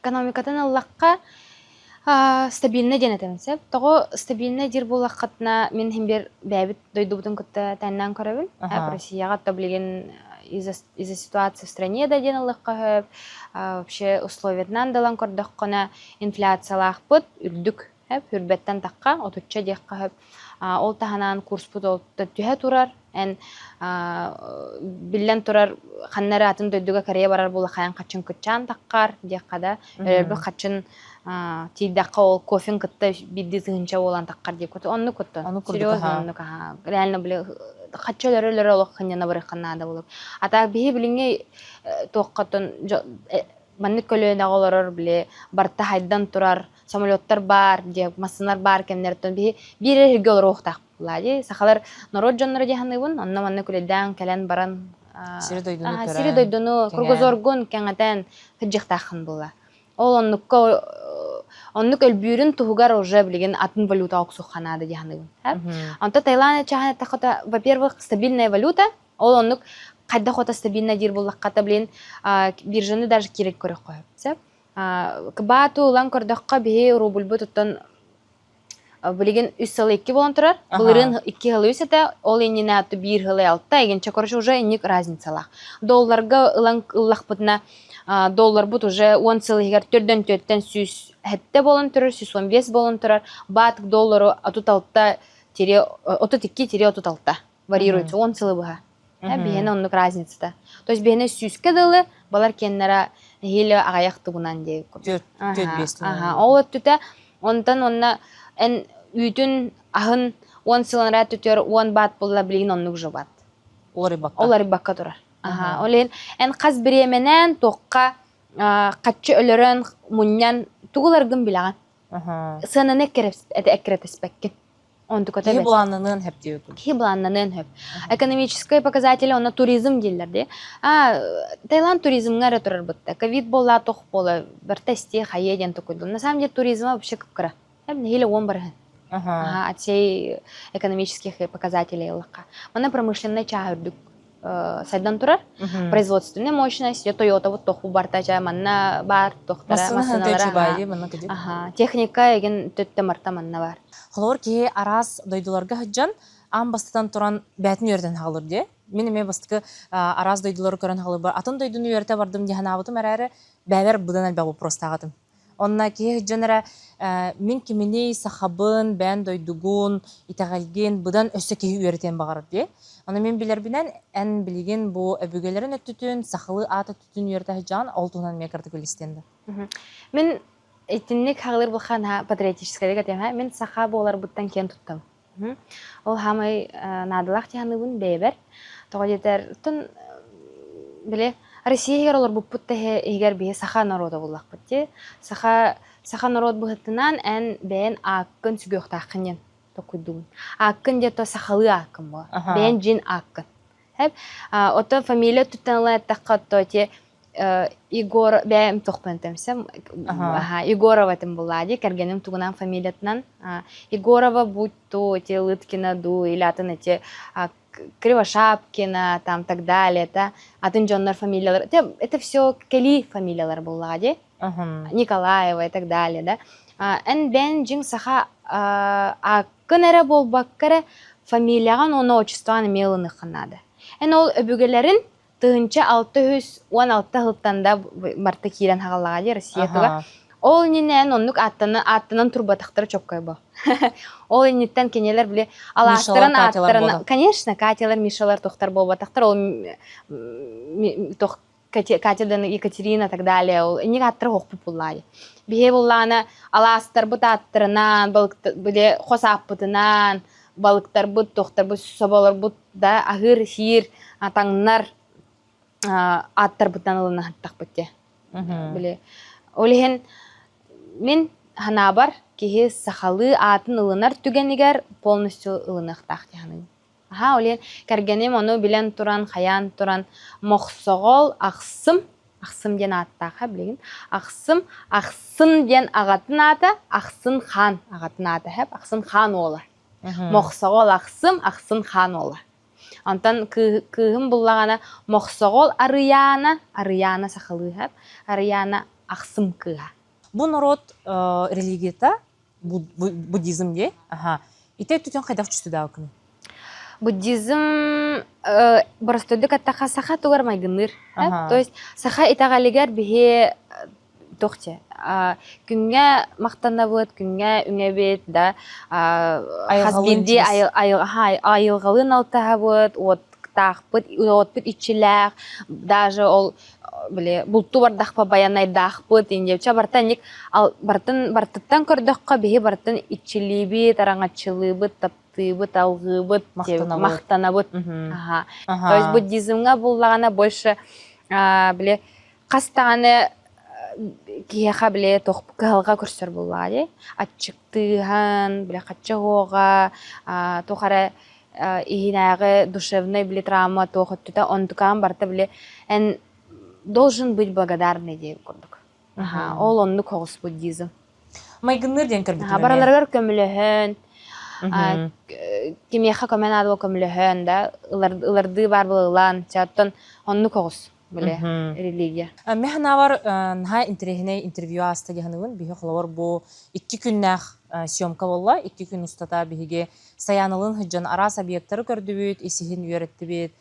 Экономикатын ыллахха стабильно диэн этэбин сөп. Тоҕо стабильно диир буоллаххытына мин иһин биэр бэйэбит дойдубутун кытта тэҥнээн көрөбүн. Россияҕа то билигин из-за из-за ситуации в стране да диэн ылыахха сөп. Вообще условиятынан да ылан көрдөххүнэ инфляциялаахпыт үрдүк хүрбэттэн тахха отучча диэххэ сөп. Ол таһынан курспут ол түһэ турар. Эн биллэн турар ханна эрэ атын дойдуга Корея барар буола хайан хаччын кыччаан таххар диэххэ да өлөрбүт хаччын тиийдэххэ ол кофен кытта биирдии тыһыынча буолан таххар диэк оннук куттан серьезно оннук реально били хаччы өлөрө өлөрө олох хынньана барыахха наада буолар а так биһи билиҥҥи туоххаттан маннык көлүөнэҕэ олорор били барыта хайдан турар самолеттар баар диэ массыналар баар кэмнэртэн биһи биир эрэ сиргэ олоруохтаах буолла сахалар норуот дьонноро дии саныыбын онно манна күлэйдээн кэлэн баран сири дойдуну көрөн сири дойдуну кругозоргун кэҥэтэн сылдьыахтааххын буолла ол оннукка оннук өлбүүрүн туһугар уже билигин атын валюта охсуохха наада дии саныыбын онто Таиланд чаһан эттэххэ во-первых стабильная валюта ол оннук хайдах ото стабильно диир буоллахха блин биржаны даже киирэн көрөххө сөп Кыбаату ылан көрдөххө биһи рубльбут оттон билигин үс сыл икки буолан турар. Былырыын икки сыл үс этэ, ол иннинэ биир сыл алта, эгинчэ короче уже инник разницалаах. Долларга ылан ыллахпытына долларбыт уже 10 сыл иһигэр төрдөн төрттөн 107 буолан турар, 115 буолан турар. Баат доллару 36 тире 32 тире 36 варьируется 10 сылы быһа. Биһиэнэ оннук разницата. То есть биһиэнэ сүүскэ дылы балар киэннэрэ нэһиилэ аҕыйах тугунан диэ курдук. Аха, ол өттүтэ онтон онно эн үүтүн аһын 10 сылын өттүтүгэр 10 баат буолла билигин оннук же баат. Уларыйбакка. Уларыйбакка турар. Аха, ол иһин эн хас бириэмэнэн туохха хаччы өлөрөн мунньан тугу ыларгын билэҕин. Сыананы эккирэтиспэккин. Онтуката Киһи былааннаныан хөп диэбит. Киһи былааннаныан хөп. Экономическай показатели онно туризм дииллэр дии. А Таиланд туризмҥа эрэ турар бытта. Ковид буолла тох буола барта истиэ хайыа диэн токуйдум. На самом деле туризма вообще кыпкыра. Нэһилэ уон барыһын. Ага, от всей экономических показателей ыллахха. Манна промышленнай чааһа үрдүк сайдан турар. Производственная мощность, Toyota вот тоху барта ча манна бар тохтара массыналара. Ага, техника еген төттө марта манна бар. Холобур киһи араас дойдуларга сылдьан аан бастатан туран бээтин үөрэтэн хаалыр дии. Мин эмиэ бастакы араас дойдулары көрөн хаалырбар атын дойдуну үөрэтэ бардым дии санаабытым эрээри бэйэбэр быдан элбэх вопростаах этим. Онно киһи сылдьан эрэ мин киминий, сахабын, бэйэн дойдугун, итэҕэлгин быдан өссө киһи үөрэтиэн баҕарар дии. Ону мин билэрбинэн, эн билигин бу өбүгэлэрин өттүтүн, сахалыы аат өттүтүн үөрэтэ сылдьаҕын, ол туһунан эмиэ кыратык үллэстиэн да. Мин итинник хаҕылыыр булхаан патриотическайдык этиэм мин саха буоларбыттан киэн туттабын. Ол хаамай наадалаах дии саныыбын бэйэбэр. Тоҕо диэтэр, оттон били Россия иһигэр олорбуппут да иһигэр биһи саха норуота буоллахпыт дии. Саха саха норуот быһыытынан эн бэйэн ааккын сүгүөхтааххын диэн толкуйдуубун. Ааккын диэн то сахалыы ааккын буолар. Бэйэн дьин ааккын. Хэп. Оттон фамилия өттүттэн ылан эттэххэ, отто ити Егор бэйэм тохпун этэмсэм Егорова этим была дии кэргэним тугунан фамилиятынан Егорова будь то эти Лыткина ду или атын эти Кривошапкина там так далее это атын дьоннор фамилиялар это, это все кэлии фамилиялар буоллаҕа дии Николаева и так далее да эн бэйэн дьиҥ саха ааккын эрэ буолбакка эрэ фамилияҕын уонна отчествоҕын эмиэ ылыныаххын наада эн ол өбүгэлэрин 1616 сылтан да барыта киирэн хааллаҕа дии Россия туга. Ол иннинэ оннук ааттанан ааттанан турбатахтара чоккой бо. Ол инниттэн кинилэр били алаастарын ааттарын конечно Катялар Мишалар тохтар буолбатахтар ол тох Катя Екатерина так далее ол инник ааттара хохпут буллаайы. Биһи буллаана алаастарбыт ааттарынан били хос ааппытынан балыктарбыт тохтарбыт соболорбут да аһыыр-сиир, таҥнар ааттарбытынан ылына сыттахпыт дии. Били ол иһин мин санаабар киһи сахалыы аатын ылынар түгэнигэр полностью ылыныахтаах дии саныыбын. Аһаа, ол иһин кэргэним ону билэн туран, хайаан туран Мохсоҕол Ахсым, Ахсым диэн ааттаах билигин, Ахсым, Ахсын диэн аҕатын аата, Ахсын хаан аҕатын аата һэп, Ахсын хаан уола. Мохсоҕол ахсым, ахсын хаан уола. Онтон кыыһым буллаҕына Мохсоҕол Арыйаана, Арыйаана сахалыы һэп, Арыйаана ахсым кыыһа. Бу норуот религията буддизм дии. Аха. Ити өттүтүн хайдах чувствудаакын? Буддизм боростуойдук аттаха саха тугар майгынныыр. То есть саха итэҕэлигэр биһи туох дьэ күҥҥэ махтанабыт, күҥҥэ үҥэбит да хас биирдии айылҕалыын алтыһабыт, уоттаахпыт, уотпут иччилээх, даже ол били бултуу бардахпа байанайдаахпыт индиэччэ барыта инник барытын барытыттан көрдөххө биһи барытын иччилиибит, араҥаччылыыбыт, таптыыбыт, алҕыыбыт, махтанабыт. То есть буддизмҥа буллаҕына больше били Хас даҕаны киһиэхэ били туох кыһалҕа көрсөр буоллаҕа дии. Аччыктыыһан, били хаччы уоҕа, туох эрэ иһинээҕи душевнай били травма туох өттүтэ онтукаан барыта били эн должен быть благодарный диэн курдук. Ол оннук оҕус буддизм. Майгынныыр диэн көрбүтүм эмиэ. Барыларыгар көмөлөһөн, кимиэхэ көмө наада көмөлөһөн да ылардыы баар буолан, оттон оннук оҕус. Бile религия. Мин санаабар наһаа интэриэһинэй интервью ааста дии саныыбын. Биһиги холобур бу икки күннээх съемка буолла. Икки күн устата биһиги Саяналыын сылдьан араас объектары көрдүбүт, ис-иһин үөрэттибит.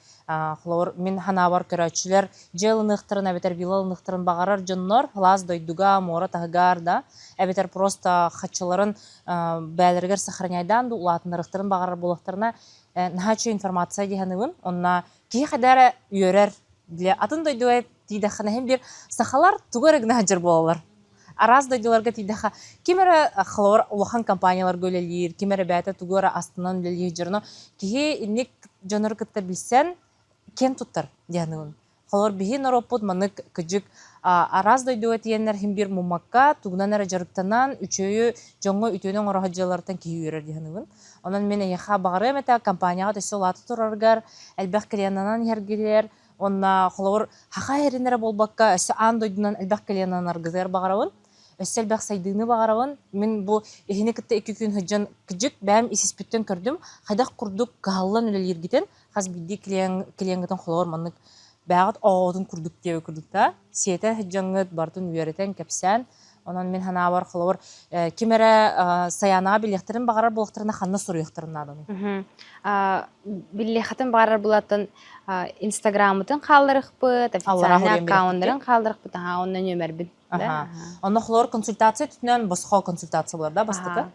Холобур, мин санаабар көрөөччүлэр дьиэ ылыныахтарын эбэтэр вилла ылыныахтарын баҕарар дьоннор сылаас дойдуга, муора таһыгар да, эбэтэр просто хаччыларын бэйэлэригэр сохраняйдаан да улаатыннарыахтарын баҕарар буоллахтарына, наһаа үчүгэй информация дии саныыбын. Онно киһи хайда эрэ үөрэр для атын дойдуга тиийдэххинэ иһин биир сахалар тугу эрэ гына сылдьар буолаллар. Араас дойдуларга тиийдэххэ ким эрэ холобур улахан компанияларга үлэлиир, ким эрэ бэйэтэ тугу эрэ астынан үлэлиир дьоно киһи инник дьоннору кытта билсэн киэн туттар диэн. Холор биһи норуоппут маннык кыдьык араас дойдуга тиийэннэр иһин биир муммакка, тугунан эрэ дьарыктанан, үчүгэйи дьоҥҥо үтүөнү оҥоро сылдьалларыттан киһи үөрэр дии саныыбын. Онон мин эйиэхэ баҕарыам этэ компанияҕа өссө улаата турарыгар, элбэх клиеннанан иһэргитигэр уонна холобур саха иһэрин эрэ буолбакка, өссө аан дойдунан элбэх клиеннанаргытыгар баҕарабын. Өссө элбэх сайдыыны баҕарабын. Мин бу иһини кытта икки күн сылдьан кыдьык бэйэм ис-испиттэн көрдүм. Хайдах курдук кыһаллан үлэлииргитин хас биирдии клиен клиеҥҥытын холобур маннык бэйэҕит оҕоҕутун курдук диэбит курдук да сиэтэ сылдьаҥҥыт барытын үөрэтэн кэпсээн онон мин санаабар холобур ким эрэ Саянаҕа билиэхтэрин баҕарар буоллахтарына ханна суруйуохтарын нааданый? Билиэххитин баҕарар булаттан инстаграммытын хаалларыахпыт, официальный аккауннарын хаалларыахпыт, аха онно нүөмэрбин. Онно холобур консультация түтүнэн босхо консультация болар да бастакы?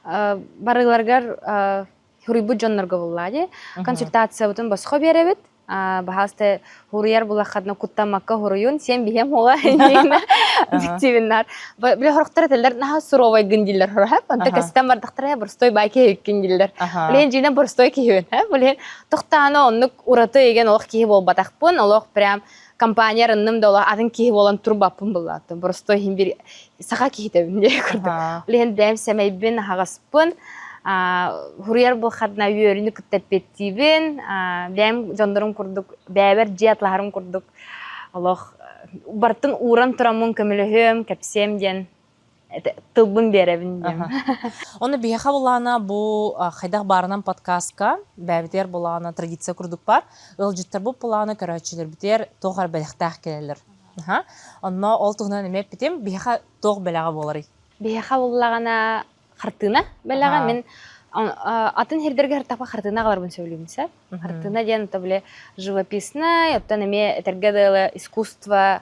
Барыларыгар Хуруйбут дьоннорго буллаа дии. Консультациябытын босхо биэрэбит. Баһаалыста хуруйар булаххатына куттаммакка хуруйун, сен биһиэм уола диктивиннар. Бile хорохтор этэллэр наһаа суровай гын дииллэр хоро Онто кэстэн бардахтара боростой бай киһиккин дииллэр. Билен дьиинэ боростой киһибин. Билен тохтааны оннук ураты еген олох киһи буолбатахпын, олох прям компания арынным да олох атын киһи буолан турбаппын буллааттым. Боростой иһин бир саха киһитэбин диye курдук. Билен бэйэм сэмэйбин, аһаҕаспын, хуруйар булхадна үөрүнү кытта эппиэттиибин, бэйэм дьоннорум курдук, бэйэбэр дьиэ атлаһарым курдук олох бартын ууран тураммын көмөлөһүөм, кэпсиэм диэн тылбын биэрэбин диэн. Оны биһиэхэ булаана бу хайдах баарынан подкастка бэйэбитигэр булаана традиция курдук бар. Ыалдьыттарбыт булаана көрөөччүлэрбитигэр туох эрэ бэлэхтээх кэлэллэр. Онно ол туһунан эмиэ эппитим, биһиэхэ туох бэлэҕэ буоларый? Биһиэхэ буллаҕына хартыына бэлэҕэ мин атын сирдэргэ хартапа хартыына аҕаларбын сөбүлүүбүн сөп. Хартыына диэн то бile живописный, оттон эмиэ этэргэ дылы искусство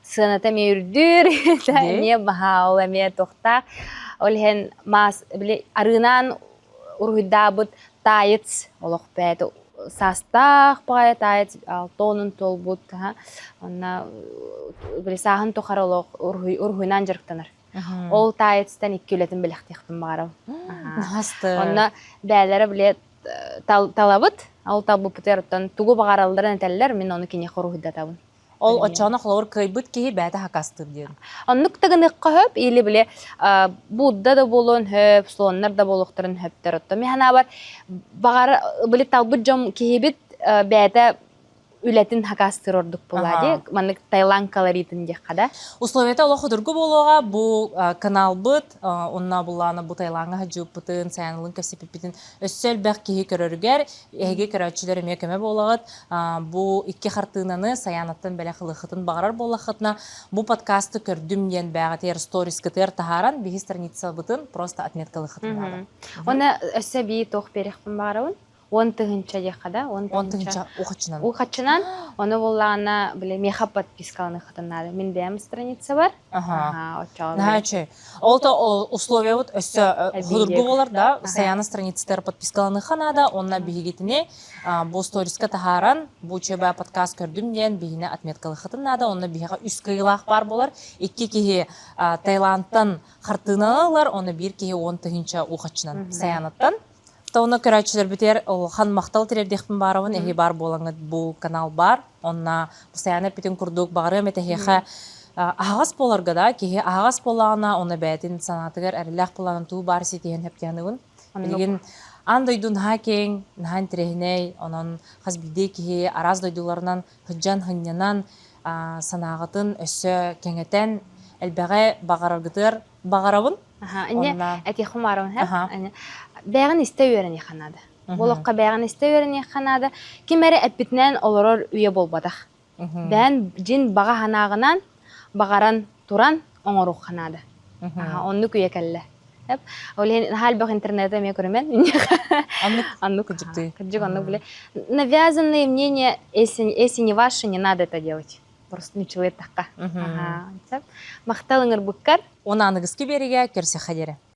сыаната эмиэ үрдүүр, эмиэ баһаа ол эмиэ туохтаах. Ол иһин маас били арыынаан уруһуйдаабыт таец олох бэйэтэ саастаах баҕайы таец алтонун туолбут онно били сааһын тухары олох уруһуйнаан дьарыктанар. Ол таецтан икки үлэтин бэлэхтиэхпин баҕарабын. Онно бээлэрэ били талабыт, ол талбыппытыгар оттон тугу баҕаралларын этэллэр, мин ону киниэхэ уруһуйдатабын. Ол оччоҕуна холобур кыайбыт киһи бэйэтэ хакастыыр диэн. Оннук да гыныахха хөп, или били Будда да буолуон хөп, слоннар да буолуохтарын хөптөр. Оттон мин санаабар баҕар били талбыт дьон киһибит бэйэтэ үлэтин хакастыыр ордук буолаа дии. Маннык Таиланд колоритын диэххэ да. Условията олох судургу буолуоҕа. Бу каналбыт, онно буллаана бу Таилаҥҥа сылдьыбыппытын, Саянылын кэпсэппиппитин өссө элбэх киһи көрөрүгэр, эһиги көрөөччүлэр эмиэ көмө буолаҕыт. Бу икки хартыынаны Саянаттан бэлэх ылыаххытын баҕарар буоллаххытына, бу подкасты көрдүм диэн бээҕитигэр сторискытыгар таһааран, биһи страницабытын просто отметкалыаххытын наада. Уонна өссө эбии туох биэриэхпин баҕарабын? 10 тыһыынча диэххэ да, 10 10 тыһыынча ухаччынан. Ухаччынан, ону буллаҕына, били миэхэ подпискаланыаххытын наада. Мин бэйэм страница бар. Ага. Наһаа үчүгэй. Ол то условиябыт өссө судургу буолар да, Саяна страницатыгар подпискаланыахха наада, онно биһигитини бу сториска таһааран, бу ЧБ подкаст көрдүм диэн биһини отметкалыаххытын наада, онно биһиэхэ үс кыайыылаах баар буолар. Икки киһи Таиландтан хартыынаны ылар, онно биир киһи 10 тыһыынча ухаччынан Саянаттан. Тоно көрөөччүлэрбитигэр улахан махтал тириэрдиэхпин баарабын, эһи баар буолаҥҥыт бу канал баар. Онно постоянно эппитин курдук баҕарыам этэ эһиэхэ аһаҕас буоларга да, киһи аһаҕас буоллаҕына, онно бэйэтин санаатыгар эрэллээх буоллаҕына туу баар ситиһэн хэптиһаныгын. Билигин аан дойду наһаа киэҥ, наһаа интэриэһинэй, онон хас биирдии киһи араас дойдуларынан сылдьан, сынньанан, санааҕытын өссө кэҥэтэн, элбэҕи баҕараргытыгар баҕарабын. Инне этиэххэ баарабын һэ. Бэйэҕин истэ үөрэниэххэ наада. Болоххо бэйэҕин истэ үөрэниэххэ наада. Ким эрэ эппитинэн олорор үйэ буолбатах. Бэйэн дьин баҕа санааҕынан баҕаран туран оҥоруохха наада. Оннук үйэ кэллэ. Ол иһин наһаа элбэх интернети эмиэ көрүмэн. Оннук оннук кырдьыктыы. Кырдьык оннук бile. Навязанные мнения, если, если не ваши, не надо это делать. Просто нуччалыы эттэххэ. Махтал ыҥырбыккар. Уонна аныгыскы биэригэ көрсөххө диэри.